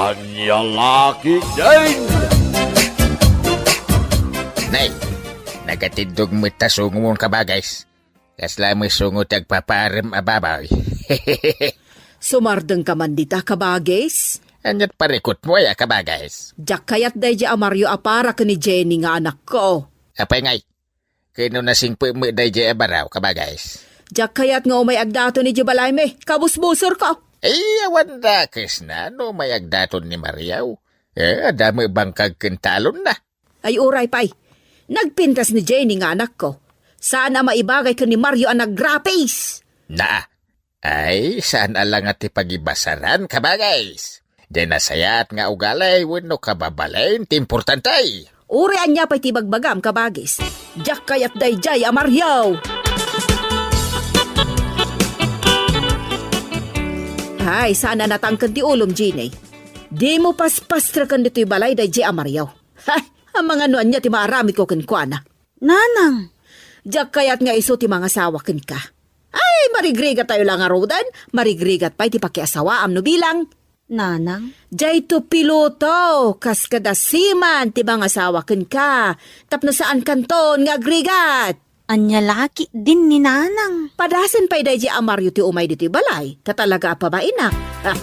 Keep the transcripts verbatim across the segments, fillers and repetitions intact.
Ania la ketdin? Nay, nagatiddog met ta sungomon, kabagays. Kasla met sungo ti agpapaarem a baboy. Sumardengka man dita, kabagays. Ania't parikutmo aya, kabagays? Diak kayat daydiay a Mario a para ken ni Jenny nga anakko. Apay ngay, ken no nasingpet met daydiay a baro, kabagays? Diak kayat nga umay agdaton idiay balaymi, kabusbusorko. Ay, awan dakesna no umay agdaton ni Mario. Eh, adda met bangkag ken talonna. Ay, uray pay. Nagpintas ni Jenny nga anakko. Saan a maibagay ken ni Mario a nagrapis. Naa. Ay, saan a la nga ti pagibasaran, kabagays. Diay nasayaat nga ugali wenno kababalin ti importante. Uray ania pay ti ibagbagam, kabagis. Diak kayat daydiay a Mario. Ay, saan a natangken ti ulom, Jenny. Dimo paspastreken ditoy balay daydiay a Mario. Ha? Amangan no ania ti maaramidko kenkuana. Nanang! Diak kayat nga isu ti mangasawa kenka. Ay, marigrigatayo la ngaruden, marigrigat pay ti pakiasawaam no bilang. Nanang? Diayto piloto, kas kada siman ti mangasawa kenka, tapno saankanton nga agrigat. Ania la ketdin ni Nanang? Padasen pay daydiay a Mario ti umay ditoy balay, ta talaga a pabainak. Ah,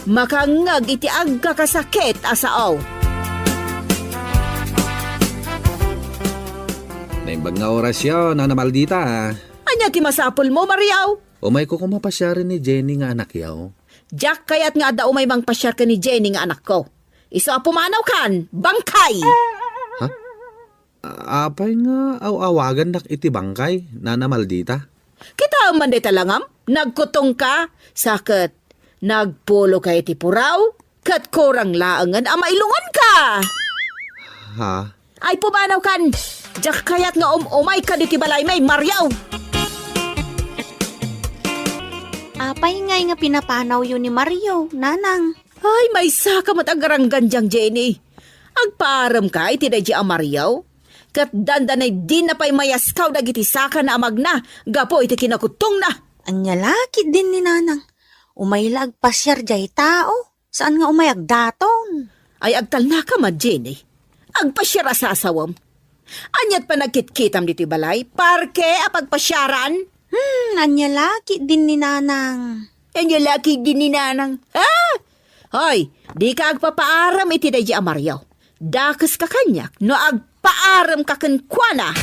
makangngeg iti agkakasakit a sao. Naimbag nga orasyo, Nana Maldita. Ania ti masapulmo, Mario? Umayko koma pasiaren ni Jenny nga anakyo. Diak kayat nga adda umay mangpasiar ken ni Jenny nga anakko. Isu a pumanawkan, bangkay! Ha? A-, apay nga aw-awagannak iti bangkay, Nana Maldita? Kitaem man dayta langam, nagkutongka, sa ket nagpuloka iti puraw, ket kurang laengen a mailunganka. Ha? Ay, pumanawkan! Diak kayat nga um-umayka ditoy balaymi, Mario! Apay ngay nga pinapanawyo ni Mario, Nanang? Ay, maysaka met a garanggan diay, Jenny. Agpaaremka iti daydiay a Mario, ket dandanay dina pay mayaskaw dagiti sakana a magna gapu iti kinakutongna. Ania la ketdin ni Nanang? Umay la agpasiar diay tao, saan nga umay agdaton. Ay, agtalnaka met, Jenny. Agpasiar a sasawem. Ania't panagkitkitam ditoy balay? Parke a pagpasiaran? Hmm, ania la ketdin ni Nanang? Ania la ketdin ni Nanang? Ha? Hoy, dika agpapaarem iti daydiay a Mario. Dakeska kaniak no agpaaremka kenkuana.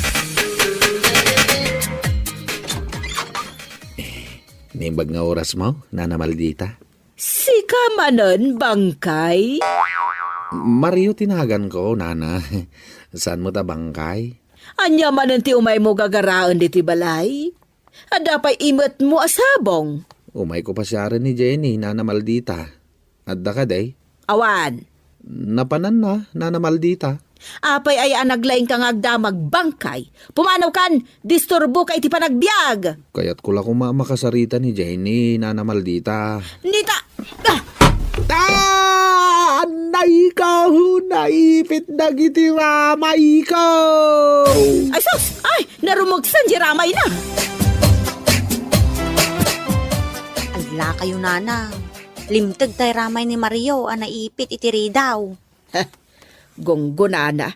Naimbag nga orasmo, Nana Maldita. Sika manen, bangkay? Mario ti naganko, Nana. Saan met a bangkay? Ania manen ti umaymo gagaraen ditoy balay? Adda pay imetmo a sabong? Umayko pasiaren ni Jenny, Nana Maldita. Adda kadi? Awan. Napananna, Nana Maldita. Apay aya a naglaingka nga agdamag, bangkay? Pumanawkan, disturboka iti panagbiag. Kayatko la koma a makasarita ni Jenny, Nana Maldita. Nita! Ah! Ah! Annayko! Naipit dagiti ramayko! Ay, sus! Ay, narumugsan di ramayna! Allakayo, Nanang. Limteg tay ramay ni Mario a naipit iti ridaw. Heh, gunggonana.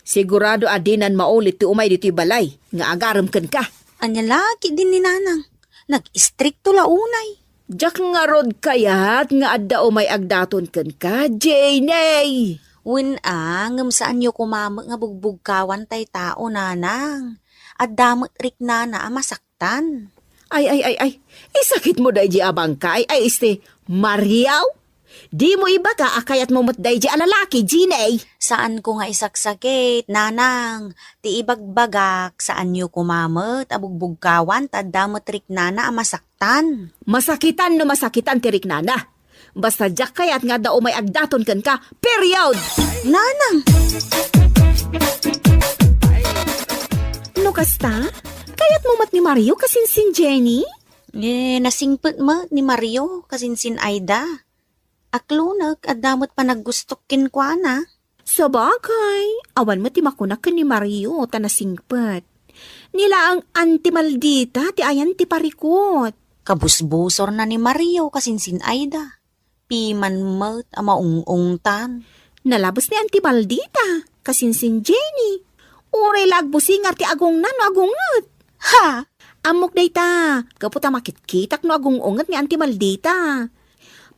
Sigurado a dinan maulit ti umay ditoy balay nga agarem kenka. Ania la ketdin ni Nanang? Nag-istrikto la unay. Diak ngarud kayat nga adda umay agdaton kenka, Jenny. Wen a, ngem saanyo koma met nga bugbugkawan tay tao, Nanang. Adda met riknana a masak- tan. Ay, ay, ay, ay. Isakitmo daydi a bangkay, ay, este, Mario? Dimo ibaga a kayatmo met daydi a lalaki, Jenny. Saanko nga isaksakit, Nanang. Ti ibagbagak, saanyo koma met a bugbugkawan ta adda met riknana a masaktan. Masakitan no masakitan ti riknana. Basta diak kayat nga adda umay agdaton kenka. Period! Nanang! No kasta, kayatmo met ni Mario kasinsin Jenny? Eh, nasingpet met ni Mario kasinsin Aida. Aklonek, adda met panaggustok kenkuana. Sabagay, awan met ti makunak ken ni Mario ta nasingpet. Ni laeng Auntie Maldita ti ayan ti parikut. Kabusbusorna ni Mario kasinsin Aida. Piman met a maung-ungtan. Nalabes ni Auntie Maldita, kasinsin Jenny. Uray la agbusingar ti agungna no agunget. Ha? Ammok dayta, gapu ta makitkitak no agung-unget ni Auntie Maldita.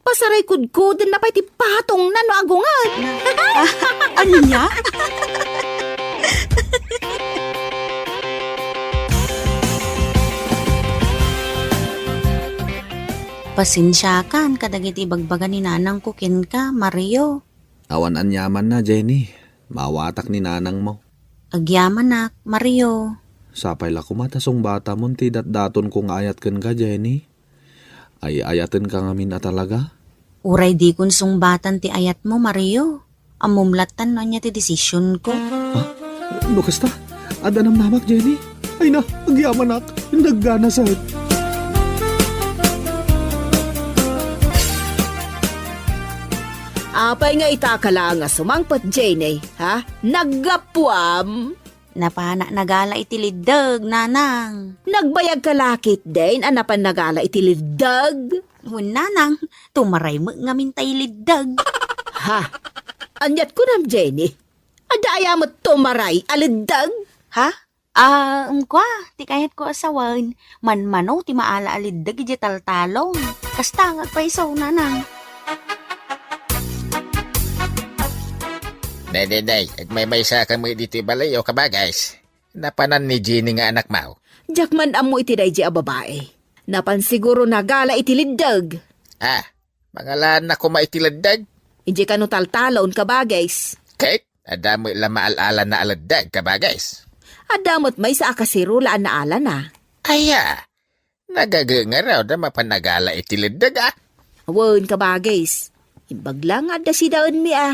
Pasaray kudkuden na pay ti patongna no agunget. Ania? Pasensiakan kadagiti ibagbaga ni nanangko kenka, Mario. Awan aniamanna, Jenny. Maawatak ni nanangmo. Agyamanak, Mario. Sapay la koma ta sungbatamon ti datdatonko nga ayat kenka, Jenny. Ay-ayatenka ngamin a talaga? Uray dikon sungbatan ti ayatmo, Mario. Ammom lattan no ania ti desisionko. Ha? No kasta, adda namnamak, Jenny? Ay na, agyamanak. Nagganasek. Apay nga ita ka laeng a sumangpet, Jenny, ha? Naggapuam? Napanak nagala iti liddeg, nanang. Nagbayag ka la ketdin a napan nagala iti liddeg? Wen, nanang, tumaray met ngamin tay liddeg. Ha? Aniat kunam, Jenny? Adda aya met tumaray a liddeg? Ha? Ah, ngem kua, ti kayatko a sawen, manmano ti maala a liddeg idiay taltalon. Kasta nga agpayso, nanang. Daydiay, agmaymaysa kami ditoy balay, o kabagis. Napanan ni Jenny nga anakmo. Diak man ammo iti daydiay a babai. Napan siguro nagala iti liddeg. Ah, mangalaanna koma iti liddeg? Idiay kano taltalon, kabagis. Ket, adda met la maal-alana a liddeg, kabagis. Adda met maysa a kasirula a naalana. Aya, nagagengaraw da mapan nagala iti liddeg, a? Wen, kabagis. Imbag la nga adda sidaenmi, a.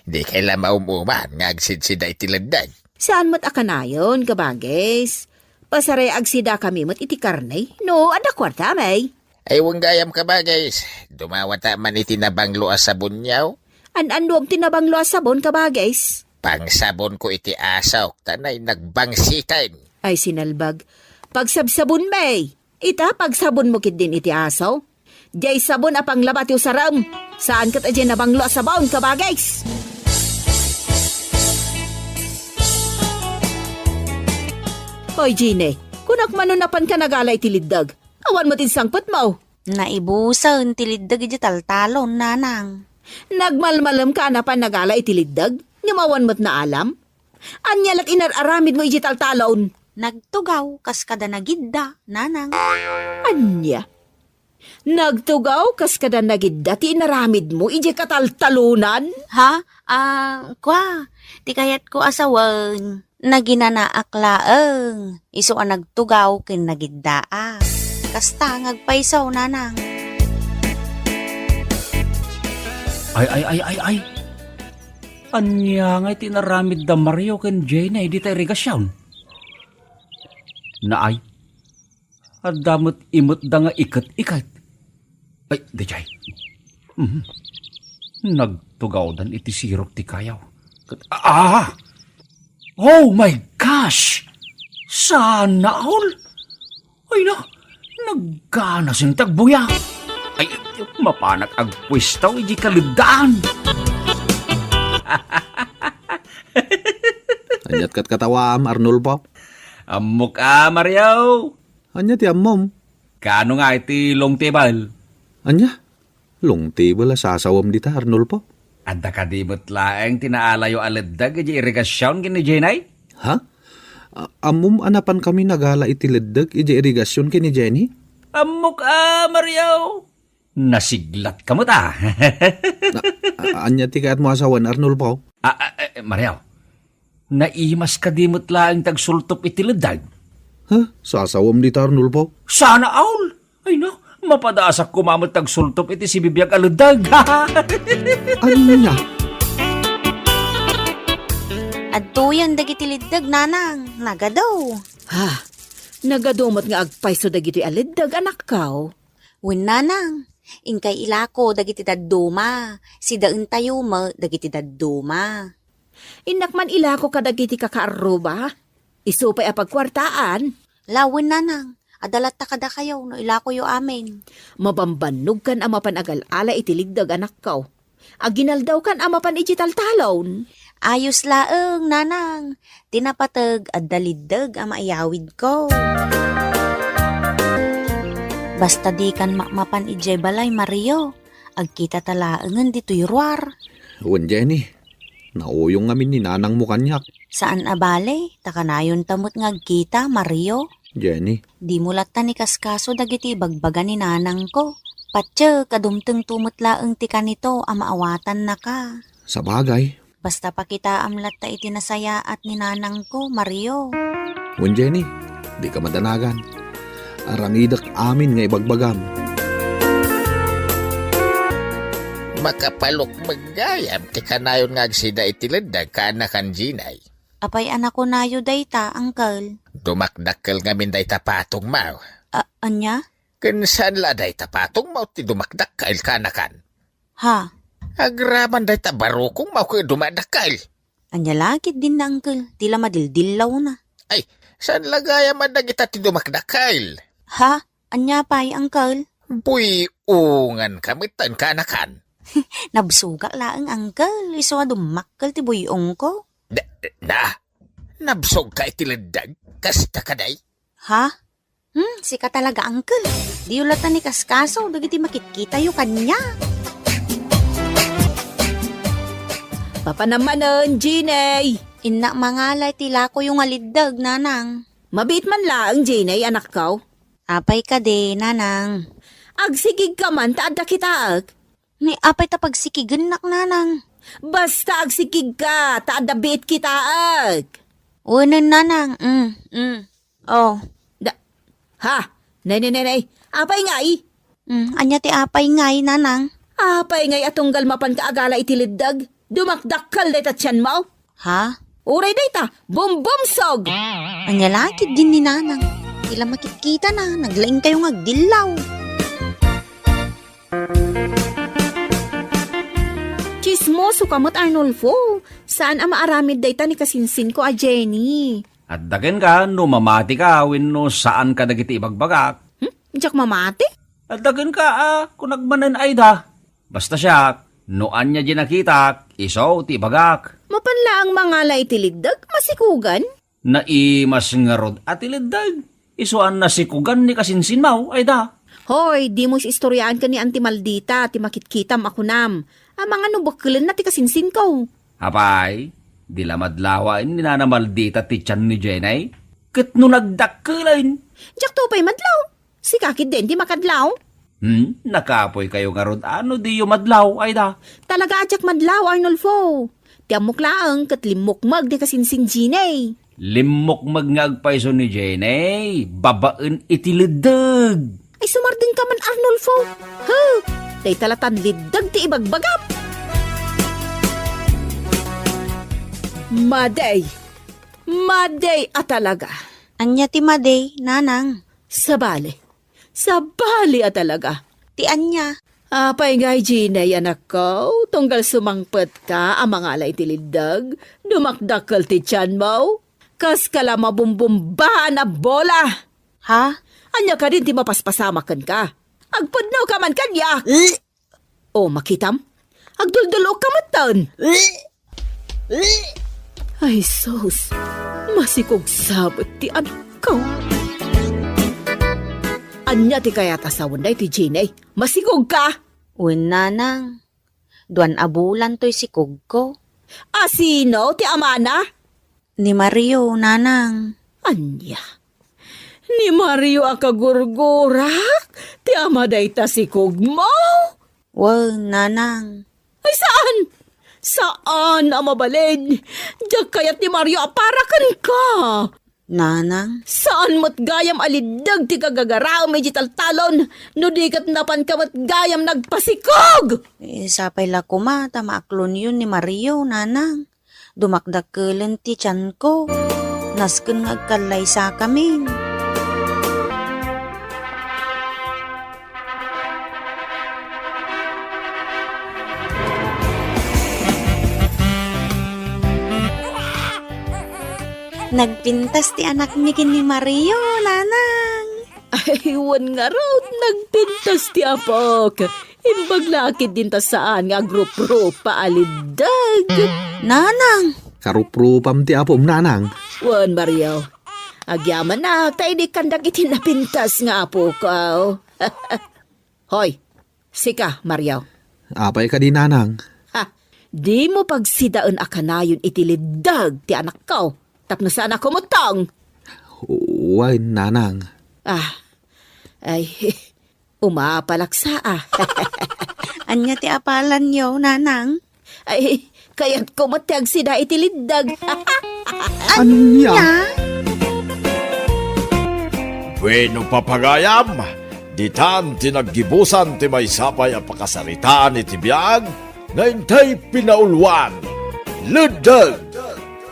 Dikay la maum-uman nga agsidsida iti liddeg. Saan met a kanayon, kabagis. Pasaray agsida kami met iti karne. No, adda kuartami. Ay, wen gayam, kabagis. Dumawata man iti nabanglo a sabonyo. An-annuam ti nabanglo a sabon, kabagis? Pangsabonko iti asok, ta nay nagbangsiken. Ay, sinalbag. Pagsabsabonmi. Ita, pagsabonmo ketdin iti aso. Diay sabon a panglaba ti usarem. Saan ket a diay nabanglo a sabon, kabagis. Hoy, Jenny, kunak man no napan ka nagala iti liddeg. Awan met insangpetmo. Naibusen ti liddeg iti taltalon, nanang. Nagmalmalemka a napan nagala iti liddeg, ngem awan met naalam? Ania la't inar-aramidmo iti taltalon? Nagtugaw kas kada nagidda, nanang. Ania? Nagtugaw kas kada nagidda ti inaramidmo iti kataltalonan? Ha? Ah, kua, ti kayatko a sawen, naginanaak laeng. Isu a nagtugaw ken nagiddaak. Kasta nga agpayso, nanang. Ay, ay, ay, ay, ay. Ania ngay ti inaramidda Mario ken Jenny dita irigasion? Naay, adda met imetda nga iket-iket. Ay, daydiay. Mhm. Nagtugawdan iti sirok ti kayaw. Ket, ah! Oh my gosh! Sana all! Ay na, nagkanasin ti agbuyag. Ay, mapanak agpuestaw iti kaleddaan. Aniat ket katawaam, Arnulfo? Ammok a, Mario. Ania ti ammom? Kaano nga iti long table? Ania? Long table a sasawem dita, Arnulfo? Adda kadi met laeng ti naalayo a leddeg iti irigasion ken ni Jenny? Ha? A-, ammom a napan kami nagala iti leddeg iti irigasion ken ni Jenny? Ammok a, Mario. Nasiglat ka met a. Na, a-, ania ti kayatmo a sawen, Arnulfo? A, a, a, Mario, naimas kadi met laeng ti agsultop iti leddeg? Ha? Sasawem dita, Arnulfo? Sana all! Ay na, mapadasak koma met ti agsultop iti sibibiag a leddeg. Ania? Adtoyen dagiti leddeg, nanang. Nagadu. Ha? Nagadu met nga agpayso dagitoy a leddeg, anakko? Wen, nanang, inkay ilako dagiti dadduma, sidaentayo met dagiti dadduma. Innak man ilako kadagiti kakaarruba, isu pay a pagkuartaan. Lawen, nanang, Adda latta kadakayo no ilakoyo amin. Mabambannogkan a mapan agal-ala iti liddeg, anakko. Aginaldawkan a mapan iti taltalon. Ayos laeng, nanang. Ti napateg, adda liddeg a maiyawidko. Basta dikan makmapan idiay balay, Mario. Agkitata laengen ditoy ruar. Wen, Jenny, nauyong ngamin ni nanangmo kaniak. Saan a bale, ta kanayonta met nga agkita, Mario. Jenny. Dimo latta ni kaskaso dagiti ibagbaga ni nanangko. Patiek a dumtengto met laeng ti kanito a maawatannaka. Sabagay. Basta pakitaam latta iti nasayaat ni nanangko, Mario. Wen, Jenny, dika madanagan. Aramidek amin nga ibagbagam. Makapalukmeg gayam ti kanayon nga agsida iti leddeg, kaanakan, Jenny. Apay a nakunayo dayta, Uncle? Dumakdakkel ngamin dayta patongmo. A-, ania? Ken saan la dayta patongmo ti dumakdakkel, kaanakan? Ha? Agraman dayta barukongmo ket dumadakkel. Ania la ketdin, Uncle? Ti la madildillawna. Ay, saan la gayam a dagita ti dumakdakkel? Ha? Ania pay, Uncle? Buy-onganka metten, kaanakan. Nabsogak laeng, Uncle. Isu a dummakkel ti buy-ongko. Da, da, nabsogka iti leddeg? Kasta kadi? Ha? Hmm, sika talaga, Uncle. Diyo latta ni kaskaso dagiti makitkitayo kaniak. Papanam manen, Jenny. Innak mangala iti ilakoyo nga liddeg, nanang. Mabiit man laeng, Jenny, anakko. Apay kadi, nanang? Agsikigka man ta adda kitaek. Ni apay ta pagsikigennak, nanang? Basta agsikigka ta adda biit kitaek. Wenen, nanang. Mm, mm. Oh. Da, ha? Nay, nay, nay, nay. Apay ngay? Mm, ania ti apay ngay, nanang? Apay ngay a tunggal mapanka agala iti leddeg? Dumakdakkel dayta tianmo? Ha? Uray dayta, bumbumsog! Ania la ketdin ni nanang? Ti la makitkitana, naglaingkayo nga agdillaw. Tsismosoka met, Arnulfo. Saan a maaramid dayta ni kasinsinko a Jenny. Adda kenka no mamatika wenno saan kadagiti ibagbagak. Hmm? Diak mamati? Adda kenka a kunam manen, Aida. Basta siak, no ania di nakitak, isu ti ibagak. Mapan laeng mangala iti leddeg, masikugan? Naimas ngarud a ti leddeg. Isu a nasikugan ni kasinsinmo, Aida. Hoy, dimo istoriaan ken ni Auntie Maldita ti makitkitam a kunam. Amangan no bekkelenna ti kasinsinko. Apay, di la madlawaen ni Nana Maldita ti tian ni Jenny? Ket no nagdakkelen? Diakto pay madlaw. Sika ketdin ti makadlaw. Hmm, nakapoykayo ngarud a no diyo madlaw, Aida? Talaga a diak madlaw, Arnulfo. Ti ammok laeng ket limmukmeg ni kasinsin Jenny. Limmukmeg nga agpayso ni Jenny, babaen iti leddeg. Ay, sumardengka man, Arnulfo. Huh! Dayta latan leddeg ti ibagbagam. Madi. Madi a talaga. Ania ti madi, nanang? Sabali. Sabali a talaga. Ti ania? Apay ngay, Jenny, anakko, tunggal sumangpetka a mangala iti leddeg, dumakdakkel ti tianmo? Kaskala mabumbumbaan a bola! Ha? Ania kadin ti mapaspasamak kenka? Agpudnoka man kaniak! O, makitam? Agduldul-okka metten! Ay, sus! Masikog sabet ti anakko! Ania ti kayat a sawen daytoy, Jenny? Masikogka? Wen, nanang. Duan a bulan toy sikogko. A sino ti amana? Ni Mario, nanang. Ania? Ni Mario a kagurgurak ti ama dayta sikogmo? Wen, nanang. Ay, saan! Saan a mabalin! Diak kayat ni Mario a para kenka! Nanang? Saan met gayam a leddeg ti gagagaraem iti taltalon, no di ket napanka met gayam nagpasikog! Eh, sapay la koma ta maaklonyon ni Mario, nanang. Dumakdakkelen ti tianko. Nasken nga agkallaysakamin. Nagpintas ti anakmi ken ni Mario, nanang. Ah, Ay, wen ngarud, nagpintas ti apok. Imbag la ketdin ta saan nga agruprupa a liddeg. Nanang! Karuprupam ti apom, nanang. Wen, Mario. Agyamanak, ta idi kandak iti napintas nga apok. Hoy, sika, Mario. Apay kadi, nanang? Ha, dimo pagsidaen a kanayon iti liddeg ti anakko. Tapno saan a kumuttong. Wen, nanang. Ah, ay, umapalaksa, ah. Ania ti apalanyo, nanang? Ay, kayatko met ti agsida iti liddeg. Ania? Bueno, papagayam, ditan ti naggibusan ti maysa pay a pakasaritaan iti biag nga intay pinauluan. Liddeg!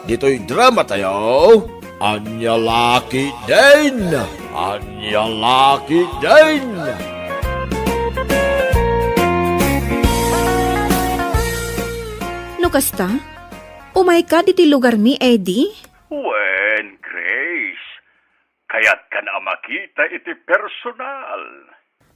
Ditoy drama tayo, Ania La Ketdin! Ania La Ketdin! No kasta, umayka ditoy lugarmi, Eddie? Wen, Grace. Kayatkan a makita iti personal.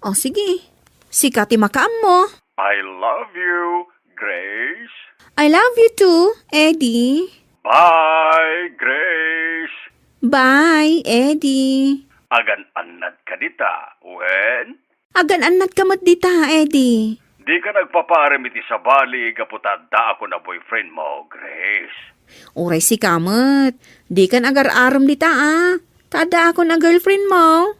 O, sige. Sika ti makaammo. I love you, Grace. I love you too, Eddie. Bye, Grace. Bye, Eddie. Agan-annadka dita, wen? Agan-annadka met dita, Eddie. Dika nagpapaarem iti sabali gapu ta addaakon a boyfriend mo, Grace. Uray sika met. Dikan agar-arem dita, a. Ta addaakon a girlfriend mo.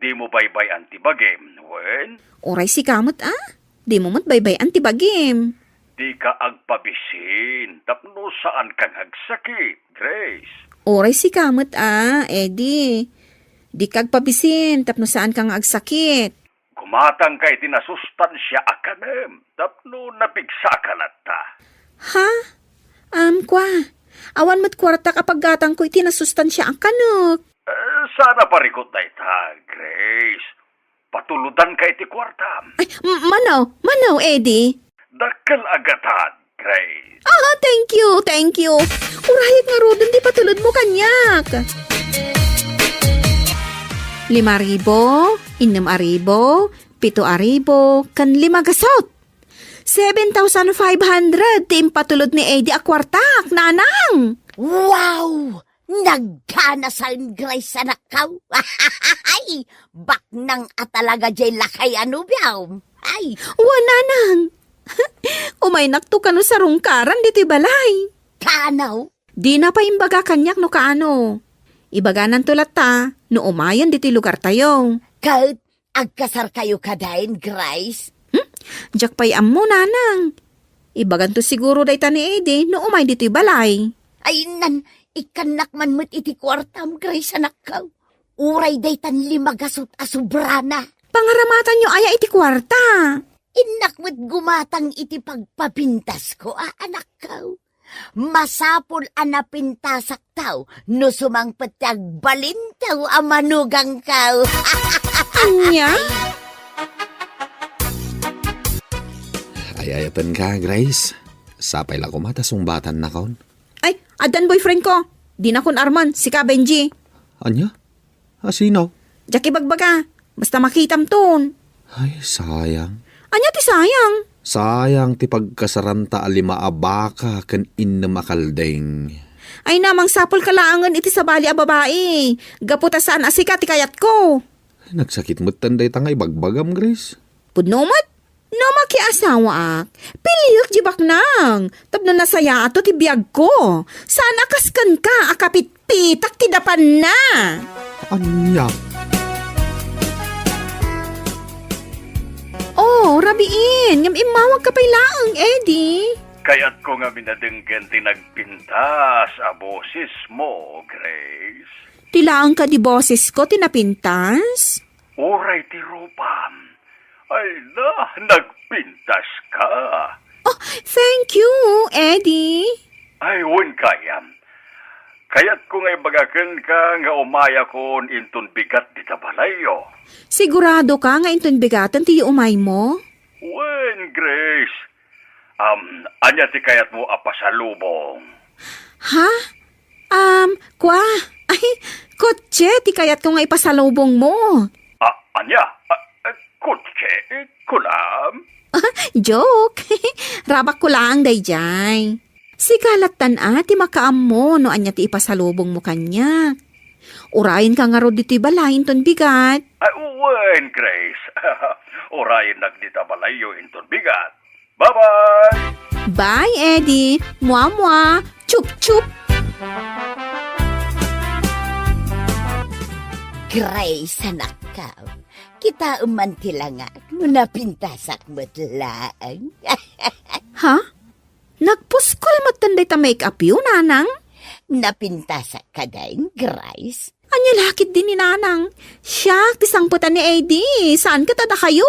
Dimo baybay-an ti bagim, wen? Uray sika met, a. Dimo met baybay-an ti bagim. Dika agpabisin tapno saanka nga agsakit, Grace. Uray sika met, a, Eddie. Dika agpabisin tapno saanka nga agsakit. Gumatangka iti nasustansia a kanem tapno napigsaka latta. Ha? Am, kua, awan met kuartak a paggatangko iti nasustansia a kanek. Eh, saan a parikut dayta, Grace. Patulodanka iti kuartam. Ay, m-, mano, mano, Eddie? Dakkel a gatad, Grace. Ah, thank you, thank you. Urayek ngaruden ti patulodmo kaniak. Lima ribu, innem a ribu, pito a ribu, ken lima gasut. Seven thousand five hundred ti impatulod ni Eddie a kuartak, nanang! Wow! Nagkanasaen, Grace, anakkaw. Ay, baknang a talaga jay lakay a nobiam. Ay. Wa, nanang. Umaynakto kano sarungkaran ditoy balay. Kaano? Dina pay imbaga kaniak no kaano. Ibagananto latta no umayen ditoy lugartayo. Ket agkasarkayo kadaen, Grace? Hmm? Diak pay ammo, nanang. Ibaganto siguro dayta ni Eddie no umay ditoy balay. Ay, nan, ikkannak man met iti kuartam, Grace, anakkaw. Uray daytan lima gasut a sobrana. Pangaramatanyo aya iti kuarta? Innak met gumatang iti pagpapintasko a, anakkaw. Masapul a napintasaktaw no sumangpet ti agbalintaw a manugangkaw. Ania? Ay, ayatenka, Grace. Sapay la koma ta sungbatan nakon. Ay, addan boyfriend ko. Dinakon arman, sika, Benji. Ania? A, sino? Diak ibagbaga. Basta makitamton. Ay, sayang. Ania ti sayang? Sayang ti pagkasaranta a lima a baka ken innem a kalding. Ay, na, mangsapulka laengen iti sabali a babai. Gapu ta saan a sika ti kayatko. Ay, nagsakit metten dayta nga ibagbagam, Grace. Pudno met. No makiasawaak, piliek ti baknang, tapno nasayaato ti biagko. Saan a kas kenka a kapitpitak ti dapanna. Ania? Oh, rabiin, ngem immawagka pay laeng, Eddie. Kayatko nga minadenggen ti nagpintas a bosesmo, Grace. Ti laeng kadi bosesko ti napintas? Uray ti rupam. Ay na, nagpintaska. Oh, thank you, Eddie. Ay, wen gayam. Kayatko nga ibaga kenka nga umayakon inton bigat dita balayyo. Siguradoka nga inton bigaten ti umaymo? Wen, Grace. Um, ania ti kayatmo a pasalubong? Ha? Um, kua? Ay, kotse ti kayatko nga ipasalubongmo. Ania? Ah, ah, kotse? Kunam? Joke! Rabakko laeng daydiay. Sika lattan a ti makaammo no ania ti ipasalubongmo kaniak. Urayenka ngarud ditoy balay inton bigat. Ay, wen, Grace. Urayennak dita balayyo inton bigat. Bye-bye! Bye, Eddie! Mua-mua! Chup-chup! Grace, anakko. Kitaem man ti langak no napintasak met laeng. Ha? Nagpuskol metten dayta make-upyo, nanang? Napintasak kadi, Grace? Ania la ketdi ni nanang? Siak ti sangpetan ni Eddie, saan ket a dakayo?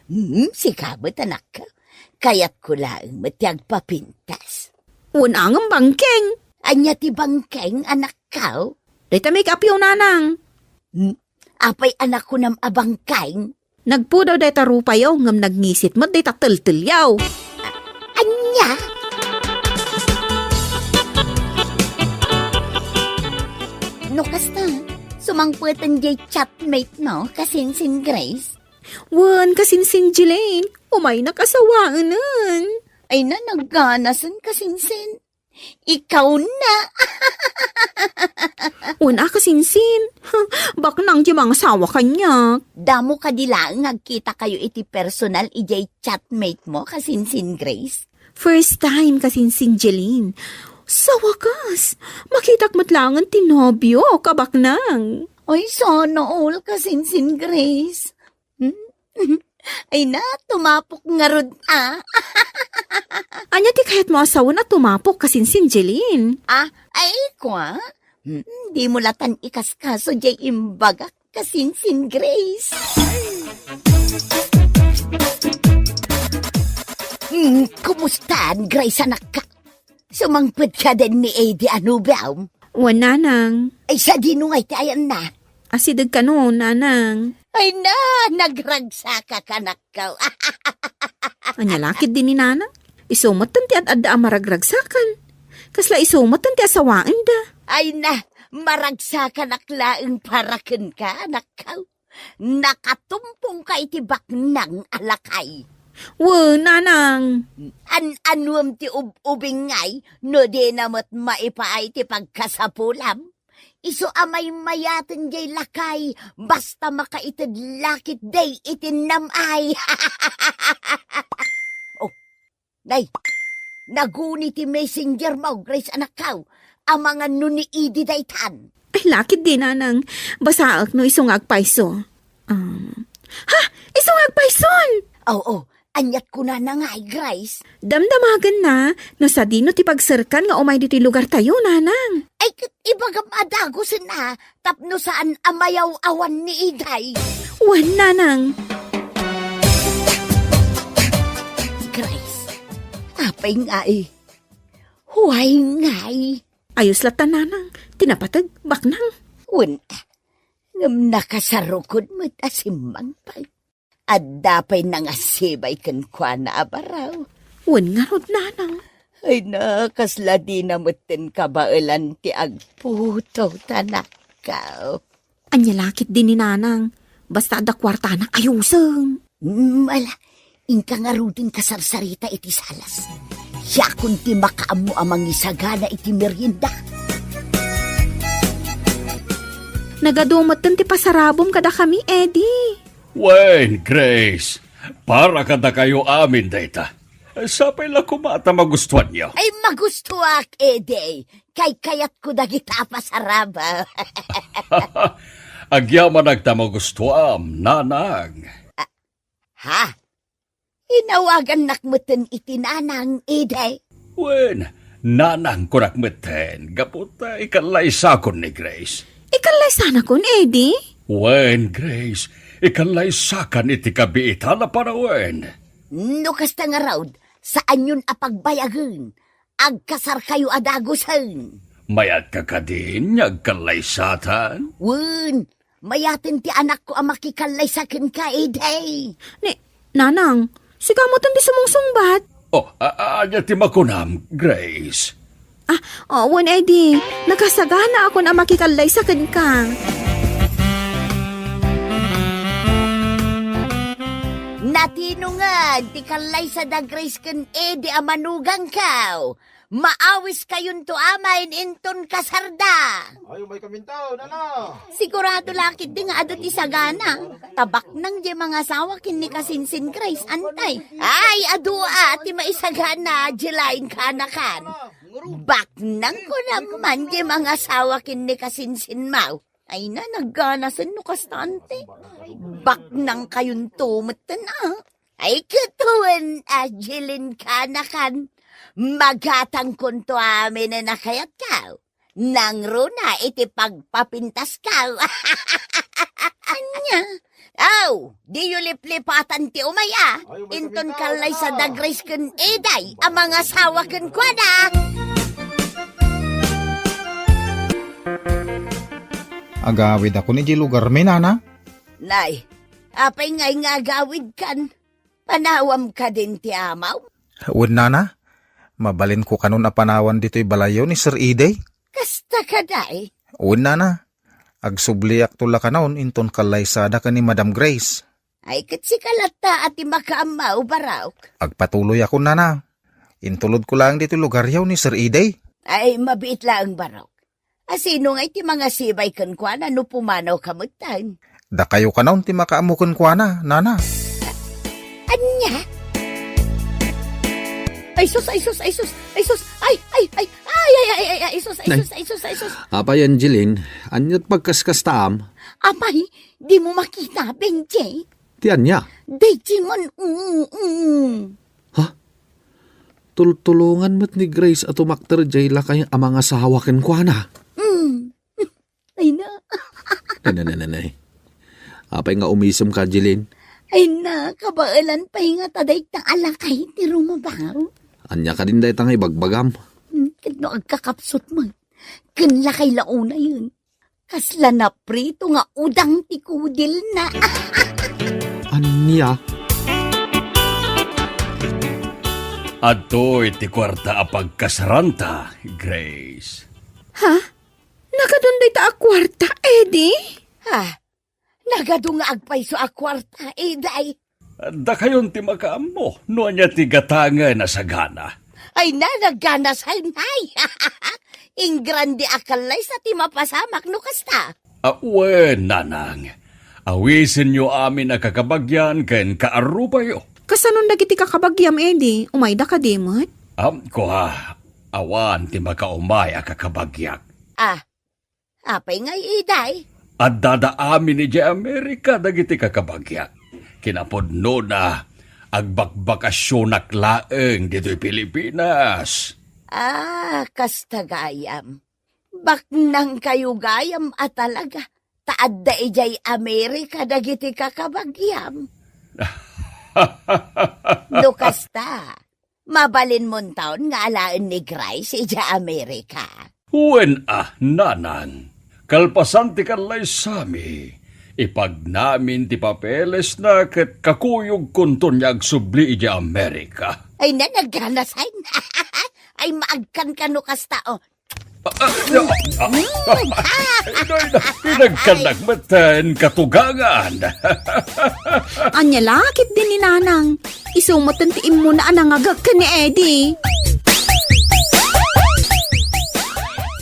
Hmm, sika met, anakko. Kayatko laeng met ti agpapintas. Wen a ngem bangkeng. Ania ti bangkeng, anakko? Dayta make-upyo, nanang. Hmm, apay a nakunam a bangkeng? Nagpudaw dayta rupayo, ngem nagngisit met dayta teltelyo. Ania? No kasta, sumangpeten diay chatmate mo, kasinsin Grace? Wen, kasinsin Jeline, umaynak a sawaenen. Ay na, nagganasen, kasinsin. Ikaw na. Wen a, kasinsin. Baknang ti mangasawa kaniak. Damo kadi laeng nga agkitakayo iti personal idiay chatmate mo, kasinsin Grace? First time, kasinsin Jeline. Sa wakas, makitak met laengen ti nobiok a baknang. Ay, sana all, kasinsin Grace. Hmm? Ay na, tumapok ngarud a. Ania ti kayatmo a sawen a tumapok, kasinsin Jeline? Ah, ay, kua? Hmm, dimo latan ikaskaso diay imbagak, kasinsin Grace. Hmm, kumustan, Grace, anakko? Sumangpet ka din ni Eddie a nobiom? Wen, nanang. Ay, sadino ngay ti ayanna? Asideg kano, nanang. Ay na, nagragsakak, anakko. Ania la ketdi ni nanang? Isu metten ti ad-adda a maragragsakan. Kasla isu metten ti asawaenda. Ay na, maragsakanak laeng para kenka, anakko. Nakatumpongka iti baknang a lakay. Wen, nanang. An-anuem ti ub-ubing ngay no dina met maipaay ti pagkasapulam? Isu a maymayaten diay lakay, basta makaited la ketdi iti nam-ay. Oh, Nay, naguni ti messenger mo, Grace, anakko. Amangan no ni Idi daytan. Ay, la ketdi, nanang. Basaek no isu nga agpayso. Um, ha? Isu nga agpayson? Oo, aniat kunana ngay, Grace? Damdamagenna no sadino ti pagserkan nga umay ditoy lugartayo, nanang. Ay, ket ibagam a dagusen a, tapno saan a mayaw-awan ni Iday. Wen, nanang. Grace, apay ngay? Huay ngay? Ayos latta, nanang. Ti napateg, baknang. Wen, ngem nakasarukod met a simmangpet. Adda pay nangasibay kenkuana a baro. Wen ngarud, nanang. Ay na, kasla dina metten kabaelan ti agputo, anakko. Ania la ketdi ni nanang? Basta adda kuartana, ayusen. Mm, ala, inka ngaruden kasarsarita iti salas. Siakon ti makaammo a mangisagana iti merienda. Nagadu metten ti pasarabom kadakami, Eddie. Wen, Grace, para kadakayo amin dayta. Sapay la koma ta magustuanyo. Ay, magustuak, Eddie. Kaykayatko dagita a pasarabom. Agyamanak ta magustuam, nanang. Ha? Inawagannak metten iti nanang, Eddie. Wen, nanang kunak metten, gapu ta ikallaysakon ni Grace. Ikallaysanakon, Eddie? Wen, Grace, ikallaysakan iti kabiitan a panawen. No kasta ngarud, saanyon a pagbayagen. Agkasarkayo a dagusen. Mayatka kadin nga agkallaysatan? Wen, mayaten ti anakko a makikallaysa kenka, Eddie. Ni, nanang, sika metten ti sumungsungbat. Oh, a-, a-, ania ti makunam, Grace? Ah, oh, wen, Eddie, nakasaganaakon a makikallaysa kenka. Tinungan ti kallaysa da Grace ken Eddie a manugangkaw. Maawiskayonto amin inton kasarda. Ay, umay kaminto, nana. Sigurado la ketdi nga adu ti sagana. Ta baknang diay mangasawa ken ni kasinsin Grace, antay. Ay, adu a ti maisagana, Jeline, kaanakan. Baknang ko naman diay mangasawa ken ni kasinsin maw. Ay na, nagganasen no kasta, ante. Baknangkayonto metten, a. Ay, ket wen, a, Jeline, kaanakan. Magatangkonto amin a nakayatkaw. Nangruna iti pagpapintaskaw. Ania? Aw, diyo liplipatan ti umay, a. Ay, umay inton kaminto, kallaysa da Grace ken Eddie a mangasawa kenkuana. Agawidakon idiay lugarmi, nana. Nay, apay ngay nga agawidkan? Panawam kadin ti amaw? Wen, nana. Mabalinko kanon a panawan ditoy balayyo ni Sir Eddie. Kasta kadi? Wen, nana. Agsubliakto la kanon inton kallaysada ken ni Madam Grace. Ay, ket sika latta a ti makaammo, Barok. Agpatuloyakon, nana. Intulodko laeng ditoy lugaryo ni Sir Eddie. Ay, mabiit laeng, Barok. A, sino ngay ti mangasibay kenkuana no pumanawka metten? Dakayo kanon ti makaammo kenkuana, nana. Ania? Ay sus, ay sus, ay sus, ay sus, ay, ay, ay, ay, ay, ay, ay, ay, ay, sus, ay sus, ay sus, ay sus. Apay, Angeline, ania ti pagkaskastaam? Apay, dimo makita, Benji? Ti ania? Daydi man, mm, mm. Ha? Tultulongan met ni Grace a tumakder jay lakay a mangasawa kenkuana. Mm. Ay na. Ay, nay, nay, nay, nay. Apay nga umisem ka, Jeline? Ay na, kabaelan pay nga ta dayta a lakay ti rumabaw. Ania kadin dayta nga ibagbagam? Hmm, ket no agkakapsut man, ken lakay la unayen. Kasla naprito nga udang ti kudilna. Ania? Adtoy ti kuarta a pagkasaranta, Grace. Ha? Nagadun dayta a kuarta, Eddie? Ha? Nagadu nga agpayso a kuarta, Eddie? Dakayon ti makaammo no ania ti gatangen a sagana. Ay na, nagganasay, nay. Ingrande a kallaysa ti mapasamak no kasta. A, wen, nanang. Awisenyo amin a kakabagyan ken kaarubayo. Kasanon dagiti kakabagiam, Eddie? Umayda kadi met? Am, kua, awan ti makaumay a kakabagiak. Ah, apay ngay, Eddie? Addada amin idiay Amerika dagiti kakabagiak. Kinapudnona, agbakbakasionak laeng ditoy Pilipinas. Ah, kasta gayam. Baknangkayo gayam a talaga, ta adda idiay Amerika dagiti kakabagiam. No kasta, mabalinmonton nga alaen ni Grace idiay Amerika. Wen a, nanang. Kalpasan ti kallaysami, ipagnamin ti papelesna ket kakuyogkonton nga agsubli idiay Amerika. Ay na, nagganasay. Ay, maagkan ka no kasta, o. Ah, ah, ah, ah, ah. Ay, nay, nay, pinagkanak met ti katugangan. Ania la ketdi ni nanang? Isu met ti immuna a nangagek ken ni Eddie.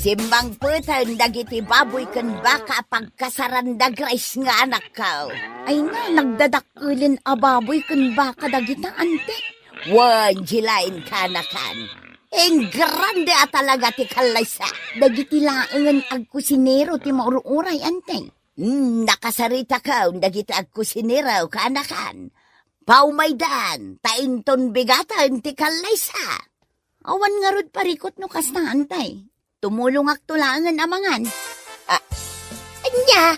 Simmangpeten dagiti baboy ken baka a pagkasaranda Grace nga anakko. Ay na, nagdadakkel a baboy ken baka dagita, ante. Wen, Jeline, kaanakan. Ingrande a talaga ti kallaysa. Dagiti laengen agkusinero ti maur-uray, ante. Hmm, nakasaritakon dagiti agkusinero, kaanakan. Paumaydan, ta inton bigaten ti kallaysa. Awan ngarud parikut no kasta, ante. Tumulongakto laengen a mangan. Ah, ania?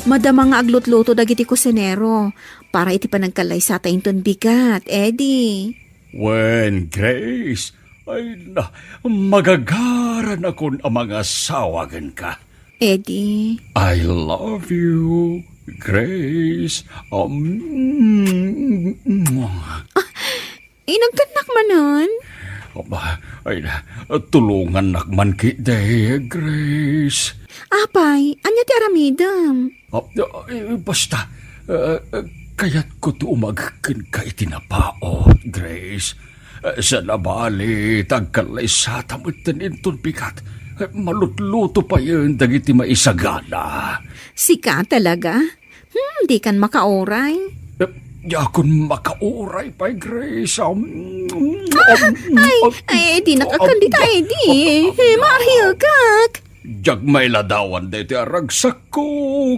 Madama nga aglutluto dagiti kusinero para iti panagkallaysata inton bigat, Eddie. Wen, Grace, ay na, magagaranakon a mangasawa kenka. Eddie. I love you, Grace. Um, Inagkannak manen? Aba, ay, tulongannak man ketdi, Grace. Apay, ania ti aramidem? Ah, eh, basta, Eh, kayatko ti umagek kenka iti napaut, Grace. Eh, saan a bali, ta agkallaysata metten inton bigat. Eh, malutluto payen dagiti maisagana. Sika talaga? Hmm, dikan makauray. Eh, diakon makauray pay, Grace. Um, Ah, um, ay, um, ay, di um, nakakan dita, um, Eddie. Eh, maariekak. Diak mailadawan daytoy a ragsakko,